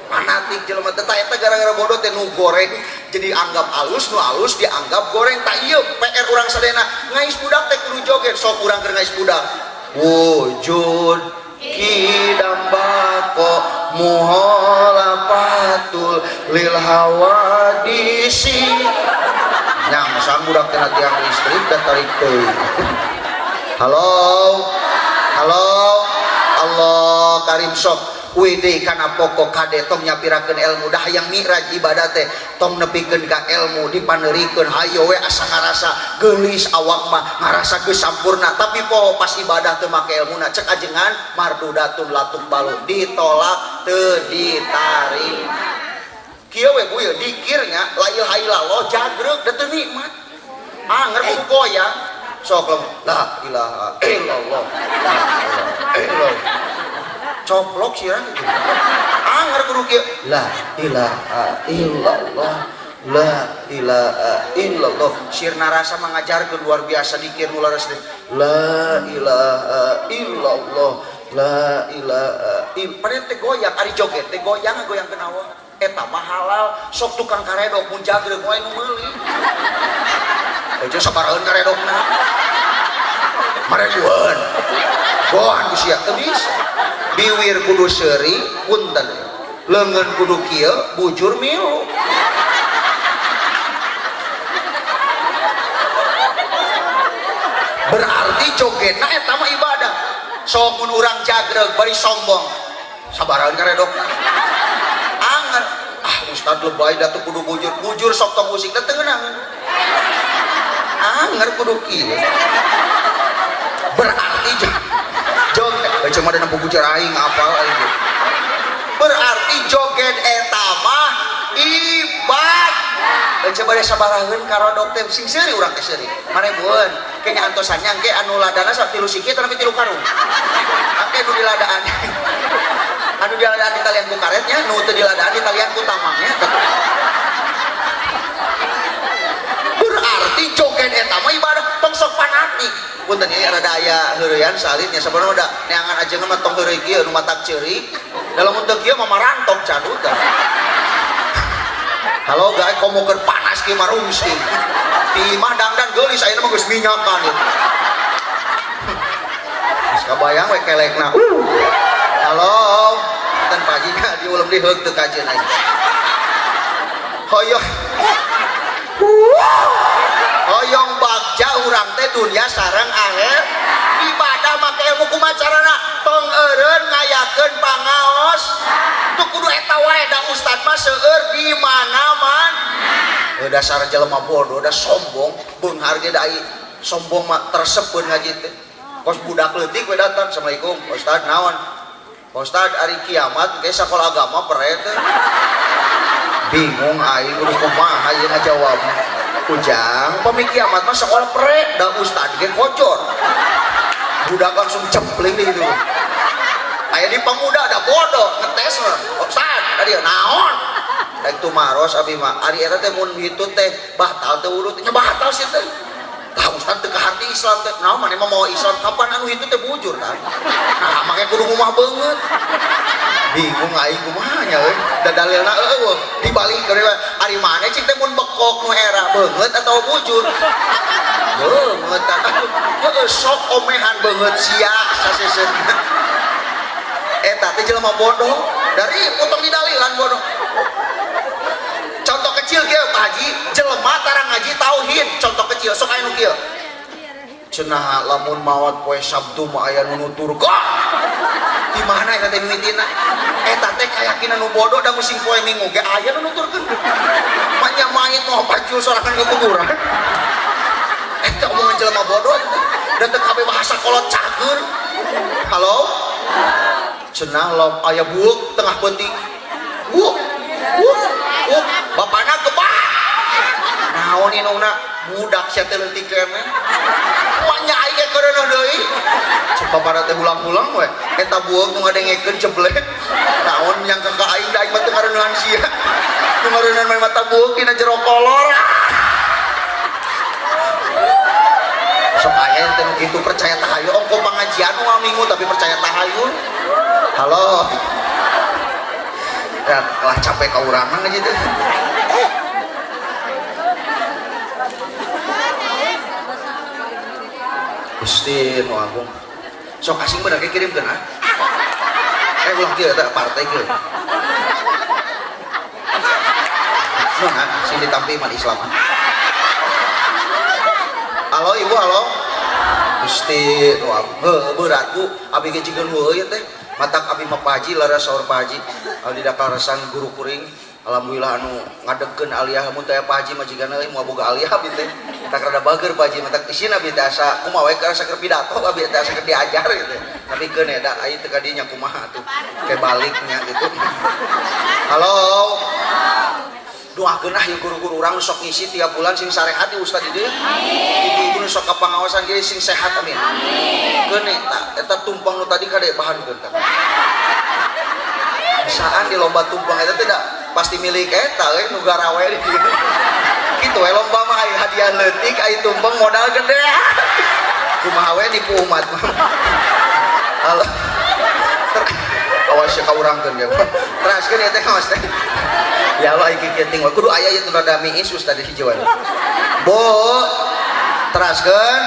A: Fanatik jelema teh eta gara-gara bodoh teh nu goreng jadi anggap alus, nu alus dianggap goreng. Tak ieu PR urang sadayana ngais budak teh kudu joget sok urang keur ngais budak. Wujud
B: Kidam bako muholafatul lil hawadisi. Nyangsang budak tina tiang listrik da tarik teuing. Halo, halo, Allah karim sok wede kana pokok kade tong nyapirakeun ilmu dah hayang mi'raj ibadah teh tong nepikeun ka ilmu dipaneurikeun hayo we asa ngarasa geulis awak mah ngarasa geus sampurna tapi poho pas ibadah teu make ilmuna cek ajengan mardudatun latuk balu ditolak teu ditarima. Kieu we bu ieu dikirnya la ilaha illallah jagrek da teu nikmat anger kudu goyang sok la ilaha illallah la ilaha illallah coplok sirah gitu. Anger kudu kieu la ilaha illallah la ilaha illallah sirna rasa mengajarkeun luar biasa dikir nu leres teh la ilaha illallah la ilaha illallah padahal teh goyang ari joget teh goyang goyang kenawa eta mah halal sok tukang karedok mun jagrek wae nu meuli aja sabaraheun karedokna marebueun goan ku sia teu bisa biwir kudu seuri punten leungeun kudu kieu bujur milu berarti jogetna eta mah ibadah sok mun urang jagreg bari sombong sabaraheun karedokna anger ah ustad lebay da teu kudu bujur bujur sok tong usik teh teu ngeunaheun anger kudu kieu berarti joget cuma ada nempuh bujur aing apal aing gitu. Berarti joget eta mah ibadah coba deh sabaraheun karodok teh sing seuri urang teh seuri marebueun ke nya antosan nya engke anu ladana sok 3 sikit tapi 3 karung engke nu diladaan anu diladaan di talian ku karetnya nu teu diladaan di talian ku tamangnya berarti joget eta mah ibadah tong sok fanatik punten ieu rada aya heureuyan salitnya sabenerna da neangan ajengan mah tong heureuy kieu nu matak ceurik da lamun teu kieu mah marantok cadut tah. Halo gae komo keur panas kieu mah rungsing di imah dangdan geulis ayeuna mah geus minyakan ieu geus kabayang we kelekna. Halo ten Pak Haji diulem diheug teu kajeun aing hoyong hoyong bagja urang teh dunia sareng akhir ibadah make ilmu kumaha carana tong eureun ngayakeun pangaos teu kudu eta wae da ustad mah seueur di mana-mana dasar jelema bodoh da sombong beunghar ge da ai sombong mah tersepeun ngaji teh kos budak leutik we datang assalamualaikum ustad naon ustad ari kiamat ge sakola agama pere teh bingung aing kudu kumaha ieu ngajawabna ujang pami kiamat mah sekolah pre da ustad ge kocor budak langsung cempling di gitu aya di pemuda da bodoh ngetes mah ustad tadi naon rek tumaros abi mah ari eta teh mun hitut teh batal teh urut nya batal sih teh tah ustad teu kaharti Islam teh naon maneh mah mau Islam kapan anu hitut teh bujur tah nah make kudu ngumah beungeut bingung aing kumaha nya euy da dalilna eueuh dibalik ari maneh cik teh mun bekok nu era beungeut atawa bujur beungeut tah heueuh sok omehan beungeut sia saseseun eta teh jelema bodoh dari potong didalilan bodoh contoh kecil kieu Pak Haji jelema tara ngaji tauhid contoh kecil sok aya nu kieu cenah lamun maot poe Sabtu mah aya nu nuturkeun di mana eta teh mimitina eta teh kayakinan nu bodoh da musim poe Minggu ge aya nu nuturkeun mah nya main moal pacul sorangan ke kuburan eta omongan jelema bodoh da teu kabeh bahasa kolot cager halo cenah lom aya buuk tengah peuting buuk buuk buuk bapana gebak naon inungna budak sia teh leutik keneh nya aing ge keureuh deui cek bapana teh ulang-ulang we eta bueuk nu ngadengekeun jeblek naon nyangka ka aing da aing mah teu ngareuneuhan sia nu ngareuneuhan mah mata bueuk dina jero kolor sok aya teh nu kitu percaya tahayul ongko pangajian moal minggu tapi percaya tahayul halo ya lah capek ka urang mah ngaji teh Gusti nu agung sok asing bener kirimkeun ah
A: Ulah kieu eta partai kieu. Nah, sing ditampi iman Islam. Halo ibu, halo. Gusti, wah, heuh berat bu. Abi ge jigeuh heueuh teh. Matak abi mah Pak Haji leres saur Pak Haji. Abdi da kaleresan guru kuring. Alhamdulillah anu ngadegkeun aliyah mun teh Pak Haji mah jigana euy moal boga aliyah abdi teh. Tak rada bager Pak Haji matak isin abdi teh asa kumaha we asa keur pidato abdi teh asa keur diajar gitu. Tapi keun da ai teu ka dinya kumaha atuh. Ke baliknya gitu. Halo. Doakeun ah ieu guru-guru urang nu sok ngisi tiap bulan sing sarehat di ustad di dieu. Ibu-ibu nu sok ka pangaosan ge sing sehat amin. Keun eta eta tumpeng nu tadi kade bahankeun tah. Bisaan di lomba tumpeng eta teh da pasti milik eta euy nu garawe di dieu. Kitu we lomba mah aya hadiah leutik aya tumpeng modal gede. Kumaha we nipu umat mah. Halo. Awas ya ka urangkeun ge. Teraskeun ieu teh awas teh. Ya Allah iki kieu ting kudu aya ieu rada miis ustad di hiji wae. Bu, teraskeun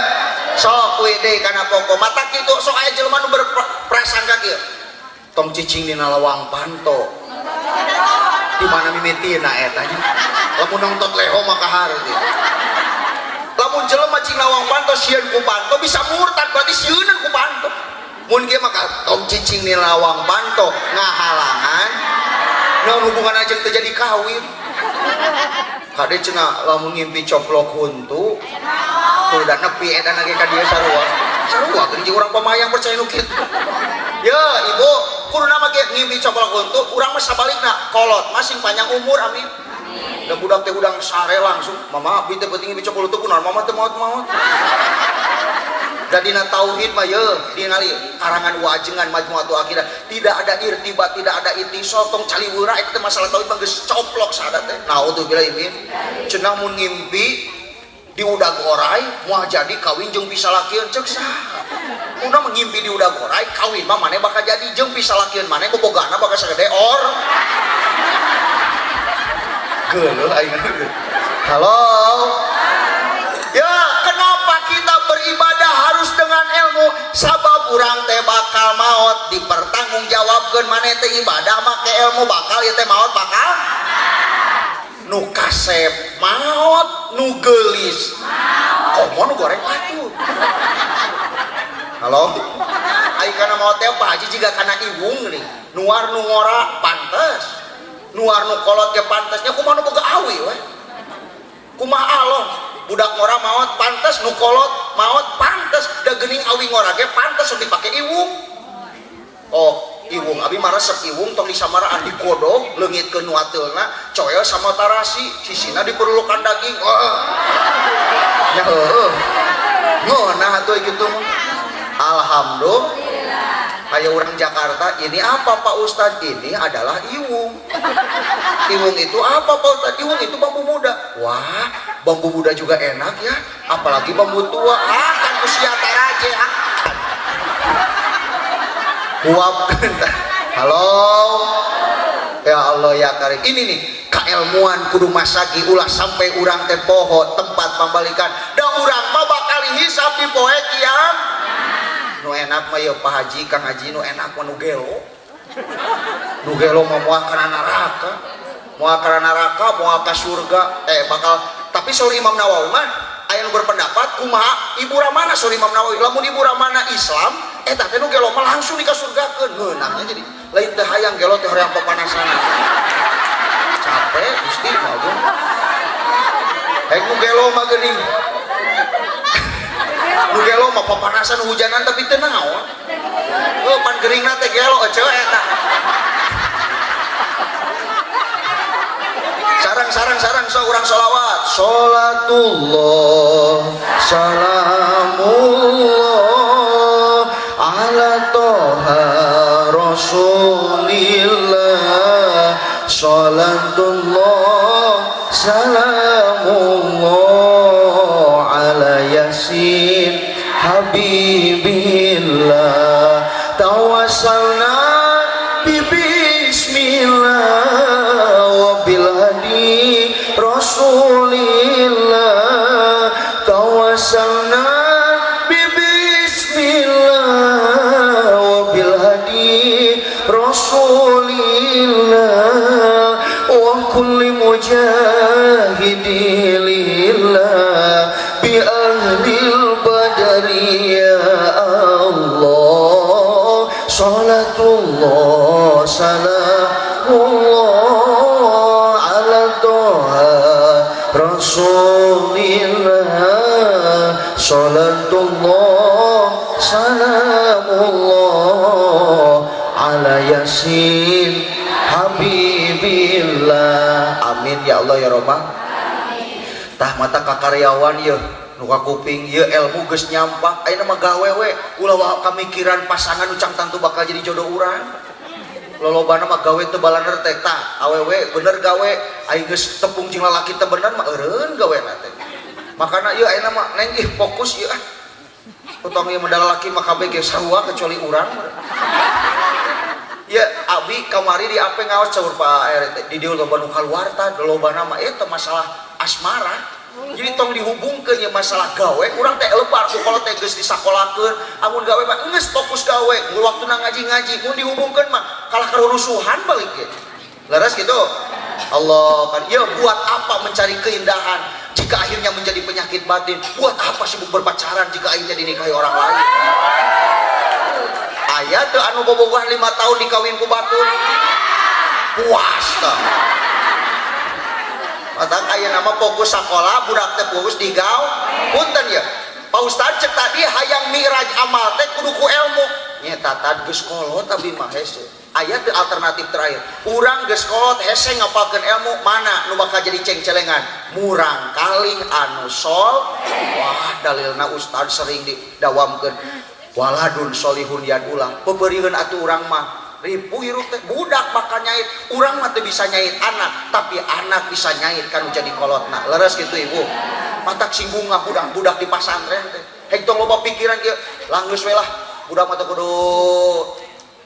A: sok kuy deui kana pokok mata kitu sok aya jelema nu berprasangka kieu. Tong cicing dina lawang panto. Di mana mimitina eta nya? Lamun nongtot leho maka hareuti. Lamun jelema cing lawang panto sieun ku panto bisa murtad berarti sieuneun ku panto. Mun kieu maka tong cicing di lawang panto ngahalangan naon hubungan aja teu jadi kawin. Kade cenah lamun ngimpi coplok huntu tuh da nepi edan lagi ka dieu sarua. Sarua geuning jeung urang pamayang percaya nu kitu. Ya ibu kudu nama ge ngimpi coplok huntu urang mah sabalikna kolot mah sing panjang umur amin. Da budak teh udang sare langsung mama abi teh penting ngimpi coplok huntu kunaon mama teh maot-maot. Da dina tauhid mah ye dingali karangan wajengan majmu'atu akidah tidak ada irtibat tidak ada ittisal tong caliweura eta teh masalah tauhid mah geus coplok sada teh. Naudzubillah min. Cenah mun ngimpi di udag orai moal jadi kawin jeung pisalakieun ceuk saha. Udah mengimpi di udag orai kawin mah maneh bakal jadi jeung pisalakieun maneh bobogana bakal sagede or. Geuleuh aing. Halo. Ya, kenapa kita beribadah harus dengan ilmu? Sabab urang teh bakal maot dipertanggungjawabkeun maneh teh ibadah make ilmu bakal ieu teh maot bakal nu kasep maot nu geulis maot. Komo nu goreng patut. Halo. Ai kana maot teh Pak Haji jiga kana iwung nih. Nuar nu ngora pantes. Nuar nu kolot ge pantesnya kumaha nu boga awi we. Kumaha alon budak ngora maot pantes nu kolot maot pantes da geuning awi ngora ge pantes sok dipake iwung. Oh, iwung abi mah resep iwung tong disamaraan digodog leungitkeun nu ateulna coel sama tarasi sisina diperlukan daging. Heeh. Nya heueuh. Ngeunah atuh kitu mah. Alhamdulillah. Kayak orang Jakarta, ini apa Pak Ustadz? Ini adalah iwung. Iwung itu apa Pak Ustadz? Iwung itu bambu muda. Wah, bambu muda juga enak ya. Apalagi bambu tua. Ah, kan usia taraje. Ah. Huap. Halo. Ya Allah ya Karim. Ini nih, keilmuan kudu masagi ulah sampai urang teh poho tempat pambalikan. Da urang mah bakal hisab di poe kiamat. Nu enak mah ya Pak Haji, Kang Haji nu enak mah nu gelo. Nu gelo mah moal kana neraka. Moal kana neraka, moal ka surga. Bakal tapi saur Imam Nawawi mah aya nu berpendapat kumaha Ibu Ramana saur Imam Nawawi lamun Ibu Ramana Islam eta teh nu gelo mah langsung dikasurgakeun. Ngeunahnya jadi lain teh hayang gelo teh hoream papanasan. Capek Gusti mah agung. Hek nu gelo mah geuning. Nu gelo mah papanasan hujanan tapi teu naon. Heuh pan geuringna teh gelo eceu eta. Sarang-sarang-sarang sok urang sholawat. Sholatullah salamullah ala toha rasulillah. Sholatullah salamullah ala yasin habibillah. Tawassalna bi bismillah wa bil hadi rasulillah. Tawassalna bi bismillah wa bil hadi rasulillah.
B: kulli mujahidi lillah bi ahlil badri ya Allah. Salatullah salamullah ala toha rasulillah. Salatullah salamullah ala yasin habibillah. Amin ya Allah ya Robbal. Tah mata kakaryawan ye nu kuping ye ilmu geus nyampak, ayeuna mah gawe we, ulah wa kamikiran pasangan nu can tangtu bakal jadi jodoh urang. Lolobana mah gawe teu balaner teh. Tah, awewe bener gawe, aing geus tepung jeung lalaki teu bener mah eureun gawena teh. Makana ieu ayeuna mah, neng, ih, fokus ieu ah. Potong ieu modal lalaki mah kabeh ge sarua kecuali urang. Ya, abi kamari di apa ngaos, saur Pak RT di dieu loba nu kaluar. Tah, lobana mah eta masalah asmara. Jadi tong dihubungkeun ya masalah gawe. Urang teh lebar ku kalau teh geus disakolakeun, amun gawe mah geus fokus gawe, waktuna ngaji-ngaji. Mun dihubungkeun mah kalah karurusuhan balik ge. Leres gitu. Allah kan ya, buat apa mencari keindahan jika akhirnya menjadi penyakit batin? Buat apa sibuk berpacaran jika akhirnya dinikahi orang lain? Aya tuh anu bobogohan 5 tahun dikawin ku batur, puas tah. Matak aya nama fokus sekolah budak teh, fokus digawe. Punten ya Pak Ustad, cek tadi hayang mi'raj amal teh kudu ku ilmu nyeta. Tad geus kolot abi mah hese. Aya teu alternatif terakhir? Urang geus kolot, hese ngapalkeun ilmu, mana nu bakal jadi ceng-celengan? Murang kalih anu sol. Wah, dalilna Ustad sering didawamkeun, waladun solihun yad'ulah. Peupeurieun atuh, urang mah ripuh hirup teh. Budak bakal nyait. Urang mah teu bisa nyait anak, tapi anak bisa nyait kan jadi kolotna. Leres gitu, Ibu? Matak sing bungah budak-budak di pasantren teh. Hek tong loba pikiran kieu, langgeus we lah, budak mah teu kudu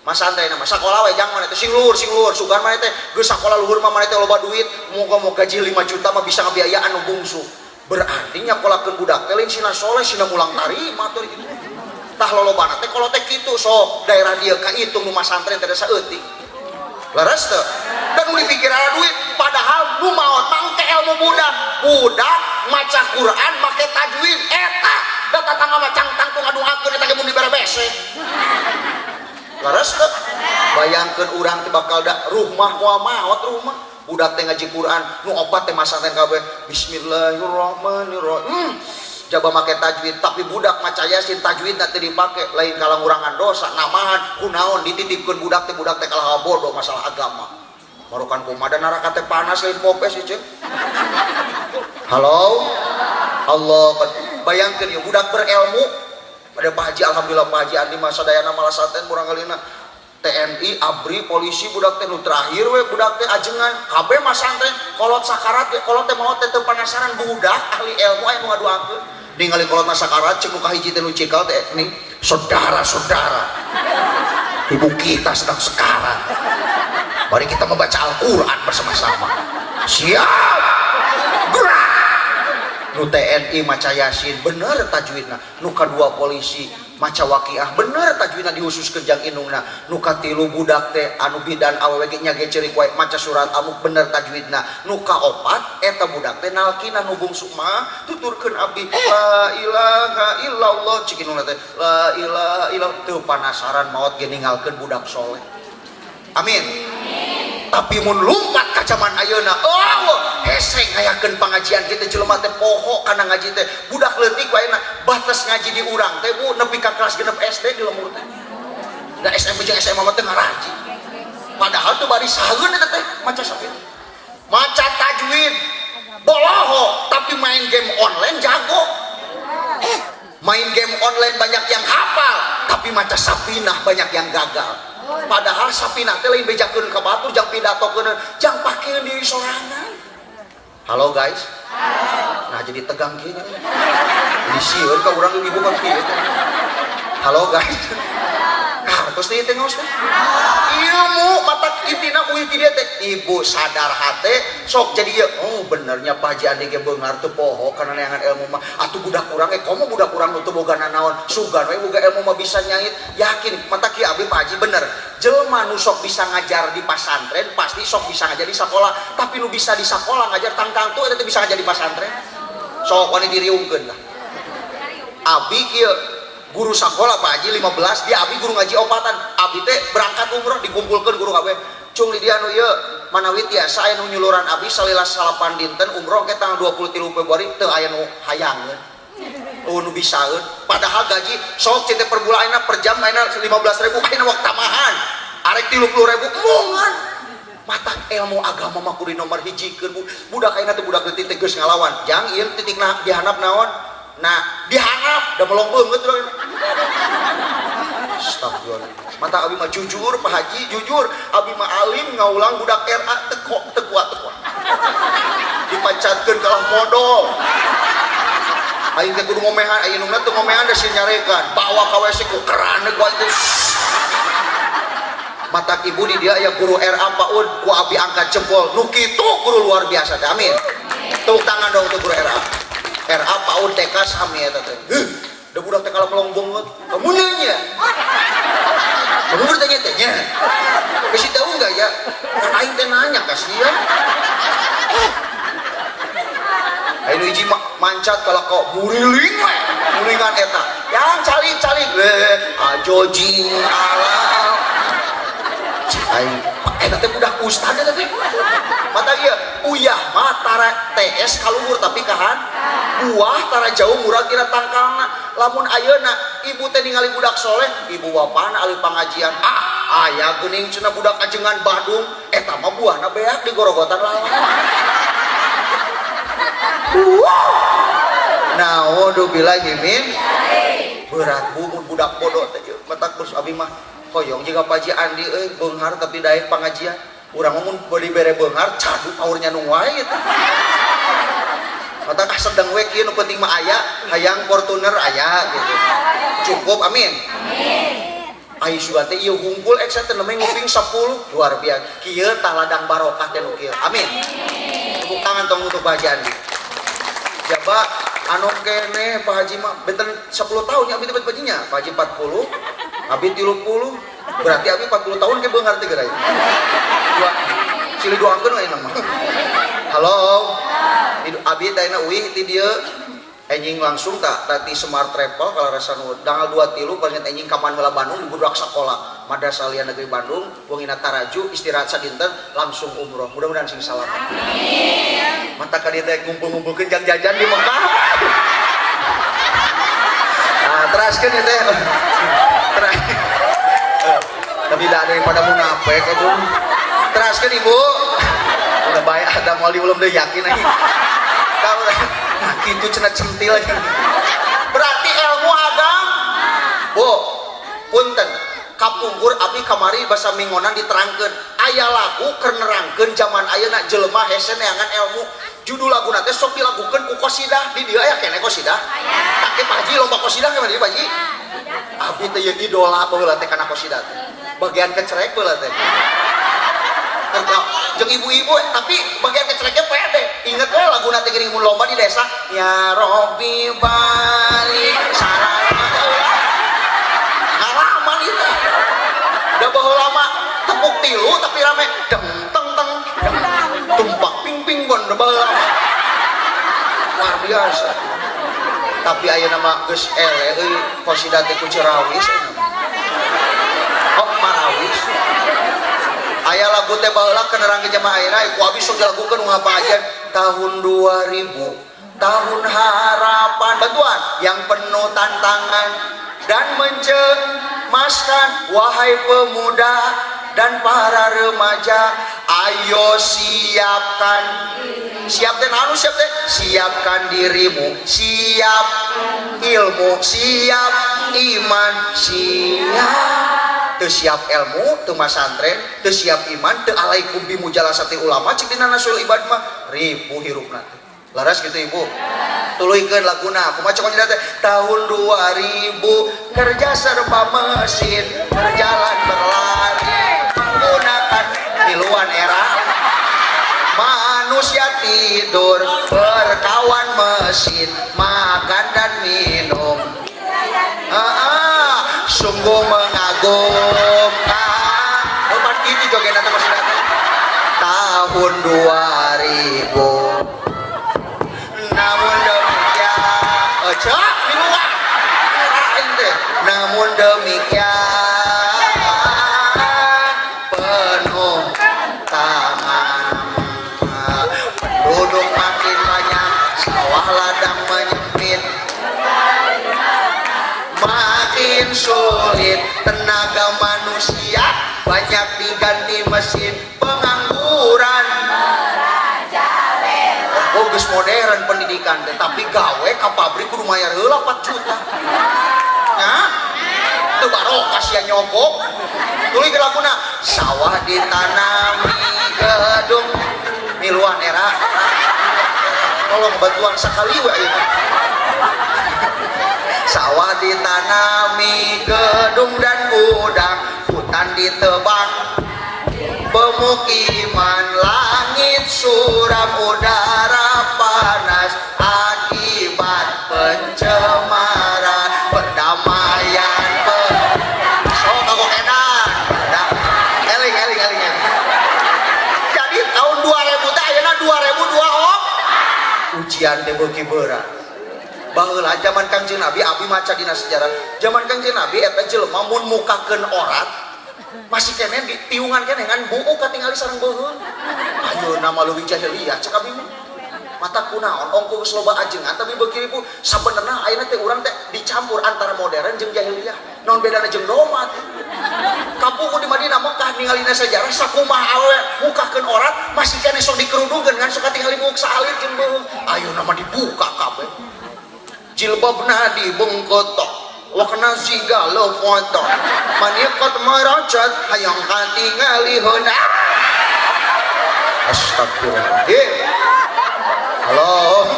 B: masantren mah, sakola we jang maneh teh sing luhur, sing luhur. Sugan maneh teh geus sakola luhur mah maneh teh loba duit, moga mau gaji 5 juta mah bisa ngabiayaan nu bungsu. Berarti nyakolakeun budak teh lain sina soleh, sina mulang tarima tuh gitu. Tah, lolobana teh kalau teh kitu. Sok daerah dia kahitung nu masantren teh saeutik. Leres teu? Dan nu dipikir ada duit, padahal nu maot mangke ilmu budak. Budak maca Quran make tajwid eta da tatangga mah cangtang tuh ngadungakeun eta ge mun dibere bese. Leres teu? Bayangkeun urang teh bakal da rumah moal maot rumah. Budak teh ngaji Quran nu opat teh masantren kabeh, bismillahirrahmanirrahim, jaba make tajwid. Tapi budak maca Yasin tajwid teu dipake, lain kalah ngurangan dosa, namahan kunaon dititipkeun budak teh. Budak teh kalah bodoh masalah agama. Marokan kumaha da neraka teh panas, lain popes ieu. Halo, Allah. Bayangkeun ya budak berilmu pada Pak Haji. Alhamdulillah, Pak Haji Andi masa dayana malah saten murang kalina TNI, ABRI, polisi budak teh. Nu terakhir we budak teh ajengan kabeh masantren, kolot sakarat ge, kolot teh maot teh teu penasaran. Budak ahli ilmu aya nu ngaduakeun, ningali kolot sakarat, cek nu kahiji teh, nu cikal teh nih, "Saudara-saudara, ibu kita sedang sekarat, mari kita membaca Al-Quran bersama-sama, siap gerak." Nu TNI maca Yasin bener tajwidna, nu kadua polisi maca Waqiah bener tajwidna, dihususkeun jang indungna. Nu katilu budak teh anu bidan awewe ge nya ge ceurik wae, maca surat Amuk bener tajwidna. Nu kaopat eta budak teh nalkina, nu bungsu mah, "Tuturkeun abdi la ilaha illallah," cik indungna teh, "La ilaha illallah." Teu panasaran, maot ge ninggalkeun budak soleh. Amin. Tapi mun lumpat ka zaman ayeuna, oh, hese ngayakeun pengajian kitu, jelema teh poho kana ngaji teh. Budak leutik wae batas ngaji di urang teh, Bu, nepi ka kelas 6 SD di lembur teh. Da SMP jeung SMA mah teu ngaraji. Padahal tuh bari saheun eta teh maca sapit, maca tajwid boloho, tapi main game online jago. Main game online banyak yang hafal, tapi maca Sapinah banyak yang gagal. Padahal Sapinah teh lain bejakeun ka batur jang pidatokeun, jang pakeun diri sorangan. Halo guys. Nah, jadi tegang kieu, jadi sieun ka urang, ibu kan kieu. Halo guys.
A: Hartos teh teh ngaos teh. Ilmu matak intina uih ti dieu teh. Ibu sadar hate sok jadi ieu. Oh benernya Pak Haji Andi ge beunghar teu poho kana neangan ilmu mah. Atuh budak urang ge komo budak urang nu teu boga nanaon. Sugan we boga ilmu mah bisa nyait. Yakin matak kieu abdi Pak Haji bener. Jelema nu sok bisa ngajar di pasantren pasti sok bisa ngajar di sakola. Tapi nu bisa di sakola ngajar tangtang tuh eta teh bisa ngajar di pasantren. Sok wani diriungkeun lah. Abi kieu guru sakola Pak Haji 15, dia abi guru ngaji opatan. Abi teh berangkat umroh dikumpulkeun guru kabeh. Cung di dia anu ieu manawi tiasa aya nu nyuluran abi salila 9 dinten umroh ke tanggal 23 Februari teu aya nu hayangeun. Oh nu bisaeun. Padahal gaji sok teh per bulan ayeuna per jam ayeuna 15.000 ayeuna waktu tamahan. Arek 30.000 embungan. Matak ilmu agama mah kudu nomor hijikeun bu. Budak ayeuna teh budak leutik teh geus ngalawan. Jang ieu titikna dihandap naon? Nah, dihandap da melong beungeut urang. Astagfirullah. Mata abi mah jujur Pak Haji, jujur. Abi mah alim ngaulang budak RA teko teu kuat teu kuat. Dipancatkeun kalah modal. Aing teh kudu ngomehan, aing indungna teu ngomehan da sieun nyarekan. Bawa ka WC ku keran ku aing teh. Matak ibu di dia aya guru RA PAUD ku abi angkat jempol. Nu kitu guru luar biasa teh. Amin. Tepuk tangan dong untuk guru RA. RA PAUD TK sami eta teh. Heuh, da budak teh kalah melong beungeut. Kamu nanya. Kamu bertanya-tanya. Kasih tahu enggak ya? Kan aing teh nanya kasihan. Aing hiji mancat kalau kok muriling we. Muringan eta. Yang calik-calik we ajojing ala. Cik aing eta teh budak ustad eta teh. Mata ieu uyah mah tara TS kaluhur tapi kahan buah tara jauh murah kira tangkalna. Lamun ayeuna ibu teh ningali budak soleh, ibu bapana alih pangajian. Ah, aya geuning cenah budak ajengan Badung, eta mah buahna beak di gorogotan lawan. Naudzubillahi min berat bu mun budak bodoh teh matak terus abi mah hoyong jiga Pak Haji Andi euy beunghar tapi daek pangajian. Urang mah mun beli bere beunghar cadu paurnya nu wae gitu. Matak ah sedeng we kieu nu penting mah aya hayang Fortuner aya gitu. Cukup amin. Amin. Ai sugan teh ieu hungkul eksa teh namanya nguping 10 luar biasa. Kieu tah ladang barokah teh nu kieu. Amin. Tepuk tangan tong untuk Pak Haji Andi. Jaba anu kene Pak Haji mah benten 10 tahun ya abi teh bajinya. Pak Haji 40, abi 30. Berarti abi 40 tahun ke beunghar teh geura. Dua silih doakeun we mah. Halo. Abi teh uih ti dieu enjing langsung tak tadi Smart Travel kalau rasa nu tanggal 23 paling enjing kapan heula Bandung di budak sekolah Madrasah Aliyah Negeri Bandung wongina taraju istirahat sadinten langsung umroh mudah-mudahan sing salamet. Amin. Mata ka dieu teh ngumpul-ngumpulkeun jang jajan di Mekah. Nah, teraskeun ieu teh. Tapi dah daripada munafik atuh. Teraskeun Ibu. Udah baik ada mau di belum deh yakin lagi. Tahu nah gitu cenah centil lagi. Berarti ilmu agama. Bu, punten. Kapungkur abi kamari basa mingonan diterangkeun. Aya lagu keur nerangkeun zaman ayeuna jelema hese neangan ilmu. Judul laguna teh sok dilagukeun ku qasidah. Di dieu aya keneh qasidah? Aya. Tak ke Pak Haji lomba qasidah ke Pak Haji? Abi teh ieu idola baheula teh kana qasidah teh. Bagian kecerek baheula teh. Jeung ibu-ibu tapi bagian kecereknya pede. Inget we laguna teh geuning mun lomba di desa, ya Robbi balik sarana. Ngalaman itu. Da baheula mah tepuk tilu tapi rame deng teng teng deng tumpak ping ping bon da baheula mah. Luar biasa. Tapi ayeuna mah geus eleh euy qasidah teh ku Cirawis. Oh, Marawis. Aya lagu teh baheula keur nerangkeun jamaah ayeuna ku abi sok dilagukeun nu ngapajan tahun 2000 tahun harapan bantuan yang penuh tantangan dan mencemaskan wahai pemuda dan para remaja ayo siapkan siap teh anu siap teh siapkan dirimu siap ilmu siap iman siap teu siap ilmu teu masantren teu siap iman teu alaikum bimujalasati ulama cek dina nasul ibad mah ripuh hirupna teh laras gitu ibu. Tuluykeun laguna kumaha cok teh tahun 2000 kerja serba mesin berjalan berlari menggunakan miluan era manusia tidur berkawan mesin makan dan minum. Sungguh mengagumkan. Oh, pan kitu jogetna teh maksudna teh. Tahun 2000 namun demikian cek miluan aing teh namun demikian penuh tangan penduduk makin banyak sawah ladang menyempit makin sulit tenaga manusia banyak diganti mesin pengangguran. Oh, geus modern pendidikan teh, tapi gawe ka pabrik kudu mayar heula 4 juta. Nya? Teu barokah sia nyogok. Tuluy ke laguna sawah ditanami gedung miluan era. Tolong bantuan sekali we ayeuna. Sawah ditanami gedung dan gudang, hutan ditebang pemukiman, langit suram udara panas akibat pencemaran perdamaian sok kagok edan. Eling eling eling eling. Jadi tahun 2000 teh ayeuna 2002 ujian teh beuki berat. Baheula zaman Kangjeng Nabi, abi maca dina sejarah zaman Kangjeng Nabi eta jelema mun mukakeun orat masih keneh di tiungan keneh ngan buuk katingali sareng beuheung. Ayeuna mah leuwih jahiliyah cek abi mah. Mata kunaon ongko geus loba ajengan tapi beuki ribu sabenerna ayeuna teh urang teh dicampur antara modern jeung jahiliyah. Naon bedana jeung domba teh? Kapuku di Madinah Mekah ningalina sejarah sakumaha awewe mukakeun orat masih keneh sok dikerudungkeun ngan sok katingali buuk saalit jeung beuheung. Ayeuna mah dibuka kabeh. Jilbabna dibengkotok wakna siga foto manikat merocot hayang katingali heuna. Astagfirullahaladzim. Halo,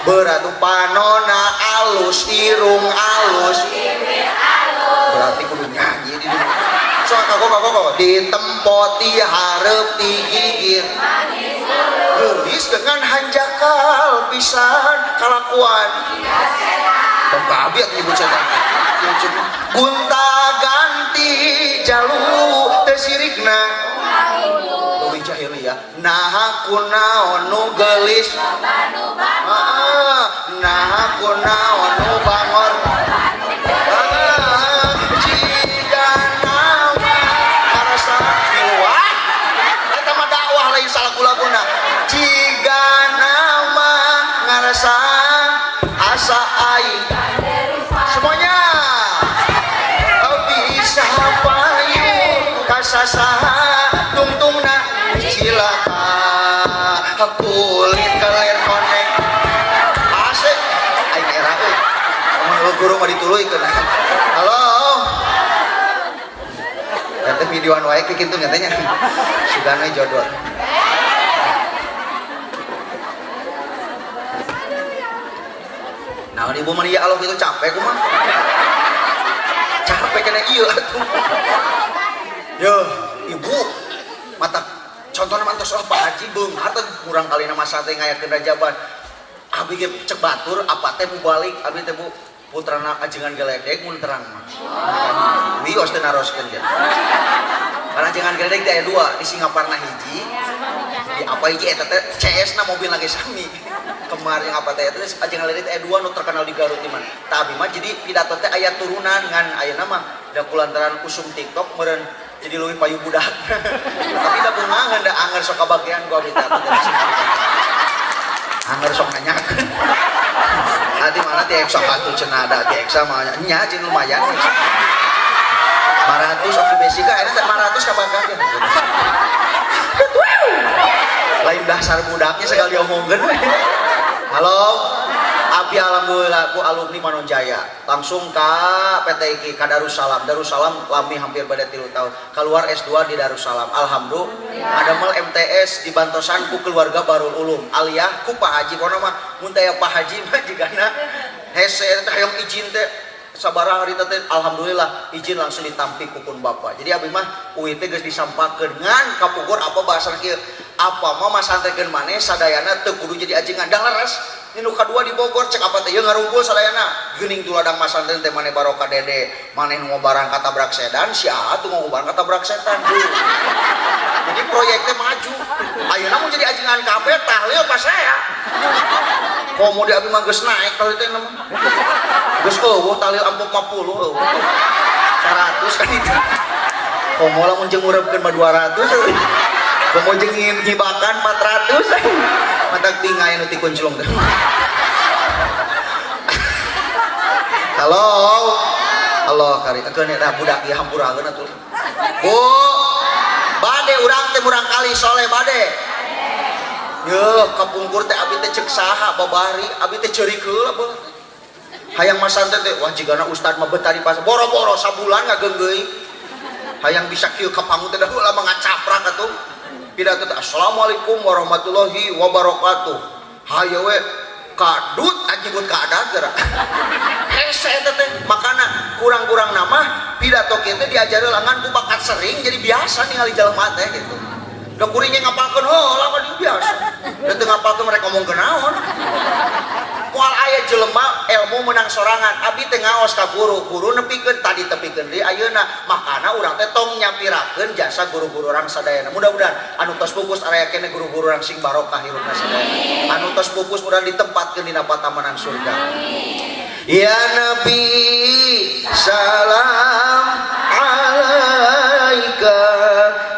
A: berat panona alus irung alus berarti kudu nyanyi di so kagok kagok ditempoti hareup digigir geulis dengan hanjakal pisan kalakuan tong ka abi atuh nyebut setan gunta ganti jalu teu sirikna leuwih jahiliyah nah kunaon nu geulis nah kunaon nu bangor jiga nama karasa miluan eta mah dakwah lain salah laguna jiga nama ngarasa asa aing semuanya bisa payu kasasaha tungtungna cilaka kulit kelir koneng asik aing era euy mun guru mah dituluykeun. Halo, teh videoan wae kitu nya teh nya sugana jodoh. Nah, ibu mah ya Allah itu capek kumaha. Capek kena ieu atuh. Yo, ibu mata contohna mantos oh Pak Haji beunghar teh kurang kalina masa teh ngayakeun rajaban. Abi ge cek batur apa teh mubalik abi teh Bu putrana ajengan geledek mun terang mah. Wios teh naroskeun ge. Karena ajengan geledek teh aya dua di Singaparna hiji, di apa hiji eta teh CS na mobil lagi sami. Kemarin apa teh eta ajengan geledek teh aya dua nu terkenal di Garut di mana. Tah abi mah jadi pidato teh aya turunan ngan ayeuna mah da kulantaran usum TikTok meureun jadi leuwih payu budak. Tapi da bungaheun da anger sok kabagian ku abi teh. Anger sok nanyakeun. Hati mana ti eksa atuh cenah ada ti eksa mah nya jeung lumayan. 500 oke basic ayeuna teh 500 kabagian. Lain dasar budaknya sekali diomongkeun. Halo, abi Abi alhamdulillah ku alumni Manonjaya langsung ke PT IKI ka Darussalam. Darussalam lami hampir pada 3 tahun, keluar S2 di Darussalam. Alhamdulillah ada mal MTS di Bantosan ku keluarga Barul Ulum aliyah ku Pak Haji. Kono mah mun teh Pak Haji mah jigana hese teh, hayang izin teh sabaraha hari teh. Alhamdulillah izin langsung ditampi ku pun bapak. Jadi abi mah UI teh geus disampakeun, ngan kapungkur apa bahasa kieu, apa mah masantrekeun maneh sadayana teu kudu jadi ajengan. Dah leres. Ini nu kadua di Bogor, cek apa teh ieu ngarumpul sadayana geuning tuladang masantren teh maneh barokah dede maneh nu barang katabrak sedan, si atuh mau barang katabrak setan. Bu, jadi proyeknya maju. Ayeuna mau jadi ajengan kabeh, tahlil pas saya komo di abi mah geus naik tahlil teh, nama geus euweuh tahlil amplop 50, euweuh 100 kan itu. Komo lamun jeung ngurebkeun mah 200, komo jeung nyibakan 400, matak tinggal nu tikunclung teh. Halo, halo, kari keun eta budak ieu hampurakeun atuh. Bu, bade urang teh murang kali soleh bade. Yeuh, kapungkur teh abi teh cek saha babari, abi teh ceurik heula baheula teh. Hayang masantren teh, wah jigana ustad mah betah di pasar, boro-boro sabulan ngageunggeui. Hayang bisa kieu ka panggung teh dahulu lama ngacaprak atuh. Pidato teh assalamualaikum warahmatullahi wabarakatuh. Hayo we kadut anjing keadaan geura. Hese eta teh, makana kurang-kurang nama pidato kieu teh diajari langan ku bakat sering jadi biasa ningali jelema teh gitu. Da kuringnya ngapalkeun heula mah biasa. Da teu ngapalkeun mereka ngomong naon. Moal aya jelema ilmu menang sorangan. Abi teh ngaos ka guru, guru nepikeun tadi tepikeun deui ayeuna. Makana urang teh tong nyapirakeun jasa guru-guru urang sadayana. Mudah-mudahan anu tos pupus area kene guru-guru urang sing barokah hirupna sadayana. Anu tos pupus mudah ditempatkeun dina patamanan surga. Ya Nabi salam alaika,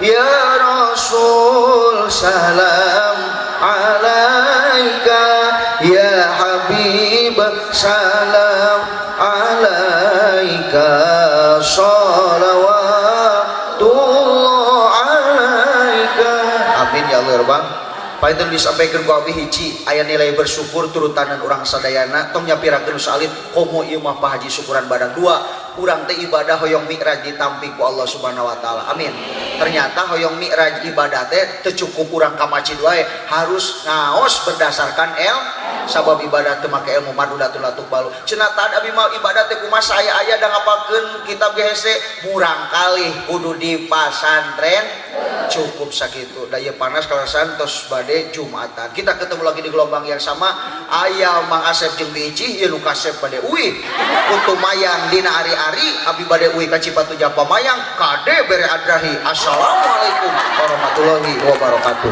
A: ya Rasul salam alaika, ya Habib salam alaika, salawatullah alaika. Amin ya Allah ya Rabbal. Paling disampaikan ku abi hiji aya nilai bersyukur turutanan urang sadayana, tong nyapirakeun salit komo ieu mah Pak Haji syukuran badak. Dua, urang teh ibadah hoyong mi'raj ditampi ku Allah Subhanahu wa taala. Amin. Ternyata hoyong mi'raj ibadah teh teu cukup urang ka masjid wae, harus ngaos berdasarkan el sabab ibadah teu make ilmu madudatun la tuqbalu. Cenah tad abi mah ibadah teh kumaha, saya aya da ngapalkeun kitab ge hese, murang kalih kudu di pasantren. Cukup sakitu da ieu panas kalasan tos bade Jumatan. Kita ketemu lagi di gelombang yang sama. Aya Mang Asep jeung Bici ieu nu kasep bade uih kutu mayang dina ari-ari. Abi bade uih ka Cipatujah Pamayang kade bere adrahi. Assalamualaikum warahmatullahi wabarakatuh.